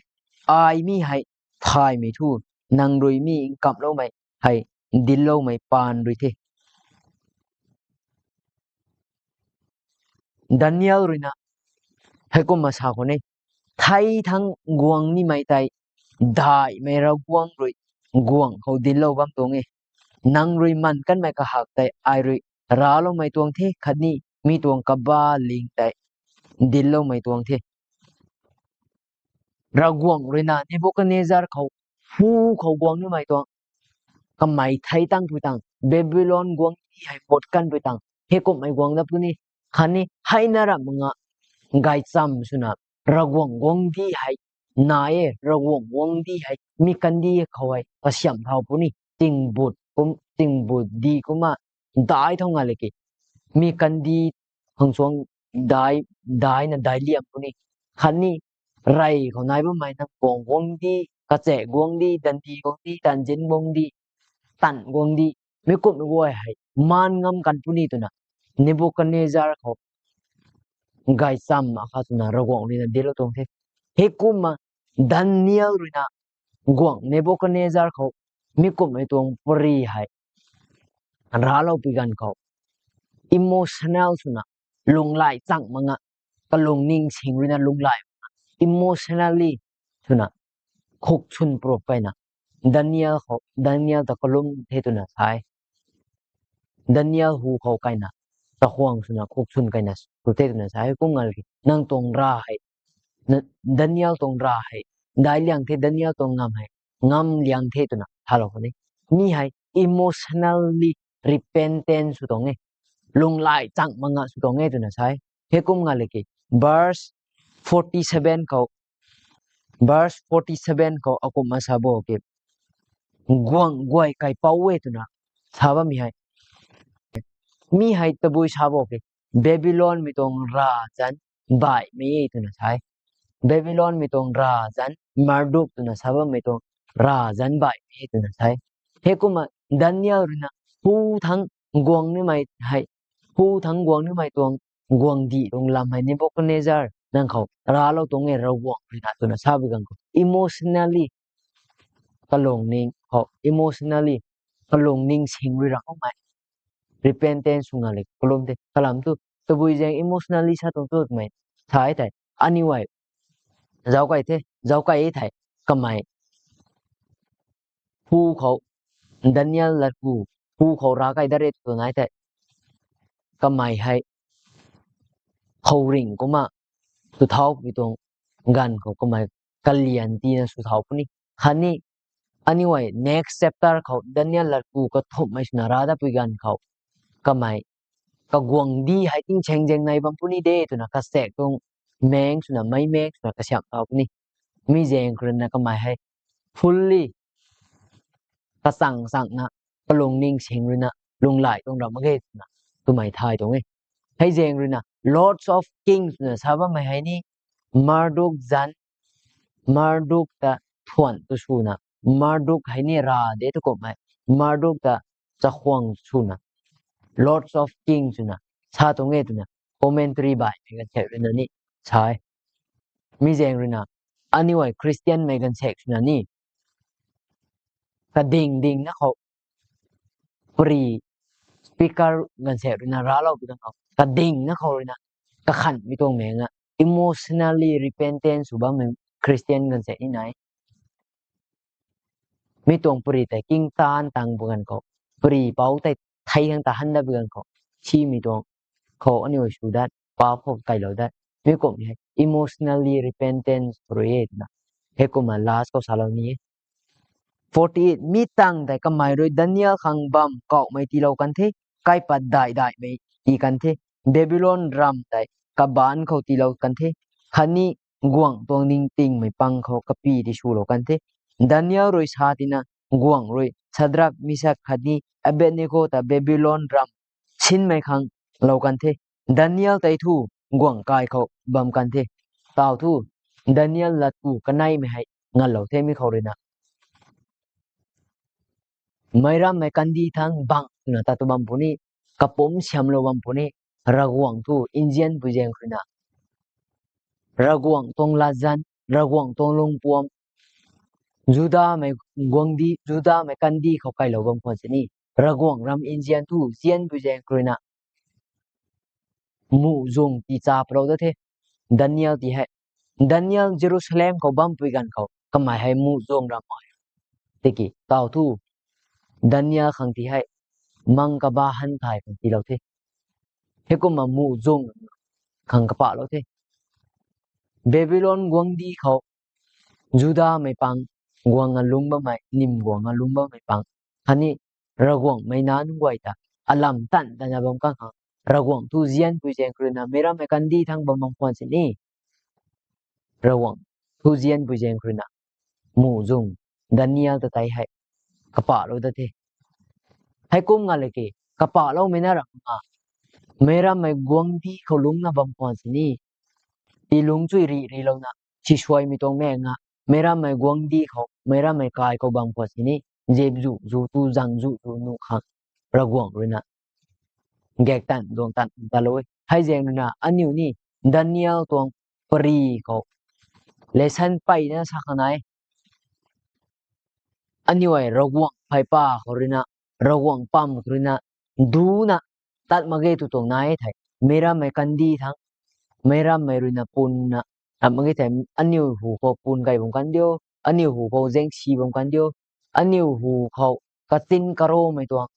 Ai mi hei thaymei thu, nang rui mi nkamhloumei hei dincloumei paan rui the. Daniel rui na heikumna sa khwan e, thei thangc guang nimei tei daihmei Ravguangc rui guangc khou dinclou bam tuang e. Nang rui manv kanmei kahak tei ai rui racloumei tuang the, khatni mi tuang kabac ling tei dincloumei tuang the. Ravguangc rui na Nebuchadnezzar khou hu khou guang nimei tuang, kamei thei tangpui tang, Babylon guangcdic hei pat kanpui tang heikumhmei guang dat puni. Khatni heina ramh nga gaychamv swna Ravguangc guangcdic hei nai e, Ravguangc guangcdic hei mi kandih khou hei kasiamh thau puni. Chingbut kum, chingbut dih kumna daic thau nga laki, mi kandih khang suang daic, daihna daic liam puni. Khatni rey khou nai bammei nang kuang guangcdic, kachaek guangcdic, dandi guangcdic, tanzinc guangcdic, tan guangcdic, mi kumhmei guay hei maan ngam kan puni twna Nebuchadnezzar khou gaychamv akhat swna Ravguangc rui na dinclou tuang the. Heikumna Daniel rui na guangc Nebuchadnezzar khou mi kumhmei tuang pary hei racloupui ganv khou, emotional swna, lunghlaic chang mak nga, kalungning sing rui na lunghlaic mak nga, emotionally swna khuk swn prup keyna Daniel khou, Daniel ta kalum the twna sa e. Daniel hu khou keyna, takhwang swna khuk swn keyna sw the twna sa e. Kum nga laki, nang tuang rav hei, na, Daniel tuang rav hei daic liang the, Daniel tuang ngamv hei ngam liang the twna thalou khou ni, mi hei emotionally repentance sw tuang e, lunghlaic chang mak nga sw tuang e twna sa e. Heikum nga laki, verse forty seven khou, verse forty seven khou akumhna sa bo ki, guangc guay kaipouc e twna sa bammei hei, mi hei tabui sa bo ki, Babylonmei tuang rav zanc baihmei e twna sa e. Babylonmei tuang rav zanc, Marduk twna sa bammei tuang rav zanc baihmei e twna sa e. Heikumna Daniel rui na hu thangc guang nimei hei, hu thangc guang nimei tuang guangcdic tuang lam hei Nebuchadnezzar nang khou raclou tuang e Ravguangc rui na twna sa bi ganv khou, emotionally kalungning khou, emotionally kalungning sing rui raumei, repentance sw nga laki kalum the. Kalam thu tabui zaeng emotionally sa tuang twmei sa e thei, aniu zauc key the, zauc key e thei, kamei hu khou, Daniel lat hu, hu khou rav key dat re tw nai thei, kamei hei khouringh kumna sw thaupui tuang ganv khou kamei kalian tina sw thau puni. Khatni aniu hei next chapter khou Daniel latku kathumhmei swna ra datpui ganv khou kamei kaguangcdic hei tingsaengzaeng nai bam puni de twna kachaek tuang maeng swna meic maeng swna kasiamh thau puni. Mi zaeng khou ruina kamei hei fully kachang changna kalungning sing ruina lunghlaic tuang ram mak ge twna twmei thay tuang e. Hei zaeng ruina Lords of Kings twna sa bammei hei ni Marduk zanc, Marduk ta thuan tu swna, Marduk hei ni ra de tu kumhmei, Marduk ta chakhwang swna Lords of Kings swna sa tuang e twna commentary baihmei ganvsaekc ruina ni sa e. Mi zaeng ruina aniu hei Christianmei ganvsaekc swna ni kading dingna khou pary speaker ganvsaekc ruina raclou pi ganv khou kadingna khou ruina kakhanhmei tuang maeng a emotionally repentance sw bammei Christian ganvsaekc ni nai. Mi tuang pary tei king taan tang pu ganv khou, pary pou tei thei khang ta han dat pi ganv khou, simei tuang khou aniu sw dat, paap khou kailou dat, mi kumhmei hei emotionally repentance rui e twna heikumna last khou salou ni e. Mi tangv tei kamei rui Daniel khang bam kauhmei tiilou kan the, kaipat daih daihmei tii kan the, Babylon ram tei kabaanc khou tiilou kan the, khatni guangc tuang ningtingmei pang khou kapy tiswlou kan the. Daniel rui sa tina guangc rui Shadrak, Meshak khatni Abednego ta Babylon ram sinmei khang lou kan the. Daniel tei thu guangc kai khou bam kan the. Tau thu Daniel latku kaneimei hei nganlou the mi khou ruina meic rammei kandih thang bang twna tat tu bam puni, kapumc siamlou bam puni, Ravguangc thu nzianpui zaeng khou ruina, Ravguangc tuang latzan, Ravguangc tuang lungpuam, Judamei guangcdic, Judamei kandih khou kailou bam khwan sini, Ravguangc ram nzian thu nzianpui zaeng khou ruina muhzwng tii cha palou dat the. Daniel ti hei, Daniel Jerusalem khou bampui ganv khou kamei hei muhzwng ram e. Tiki tau thu Daniel khang ti hei mang kaba han thay khang tiilou the. Heikumna muhzwng khang kapahlou the. Babylon guangcdic khou Judamei pang guang alungc bammei, nim guang alungc bammei pang, khatni Ravguangcmei nac nunc guay ta alam tan tana bam kan khang, Ravguangc thu nzianpui zaeng khou ruina meic rammei kandih thang bam bam khwan sini, Ravguangc thu nzianpui zaeng khou ruina muhzwng Daniel ta tei hei kapahlou dat the. Heikum nga laki kapahloumei na ram a, meic rammei guangcdic khou lungcna bam khwan sini, tii lungc chui rih rihlouna sisuaimei tuang maeng a, meic rammei guangcdic khou, meic rammei kai khou bam khwan sini, zep zu zu tu zang zu zu nuh khang Ravguangc ruina gak tan duang tan talou e. Hei zaeng ruina aniu ni Daniel tuang pary khou lesson peyna sa khang nai. Aniu hei Ravguangc pheypa khou ruina, Ravguangc pam khou ruina duna tat mak ge tw tuang nai thei, meic rammei kandih thang, meic rammei ruina punna tat mak ge thei, aniu hu khou pun kai bam kan diu, aniu hu khou zaengsi bam kan diu, aniu hu khou katin karomei tuang,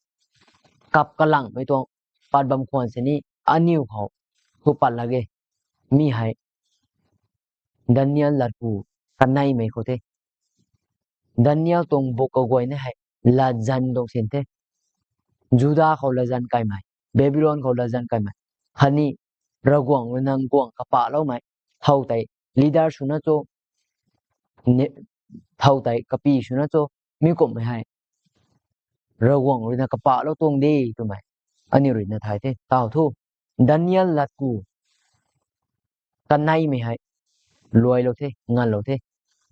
kap kalangmei tuang pat bam khwan sini, aniu khou thu pat lak ge. Mi hei Daniel latku kaneimei khou the. Daniel tuang book kaguayna hei latzan tuang sin the. Juda khou latzan kaimei, Babylon khou latzan kaimei, khatni Ravguangc ruina guangc kapahloumei, thow tei leader swna cho, thow tei kapy swna cho, mi kumhmei hei Ravguangc ruina kapahlou tuang de twmei aniu ruina thay the. Tau thu Daniel latku kaneimei hei luailou the, nganlou the.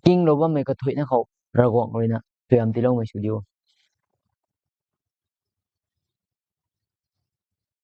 Kinglou bammei kathuicna khou Ravguangc ruina thuiam tiiloumei sw diu.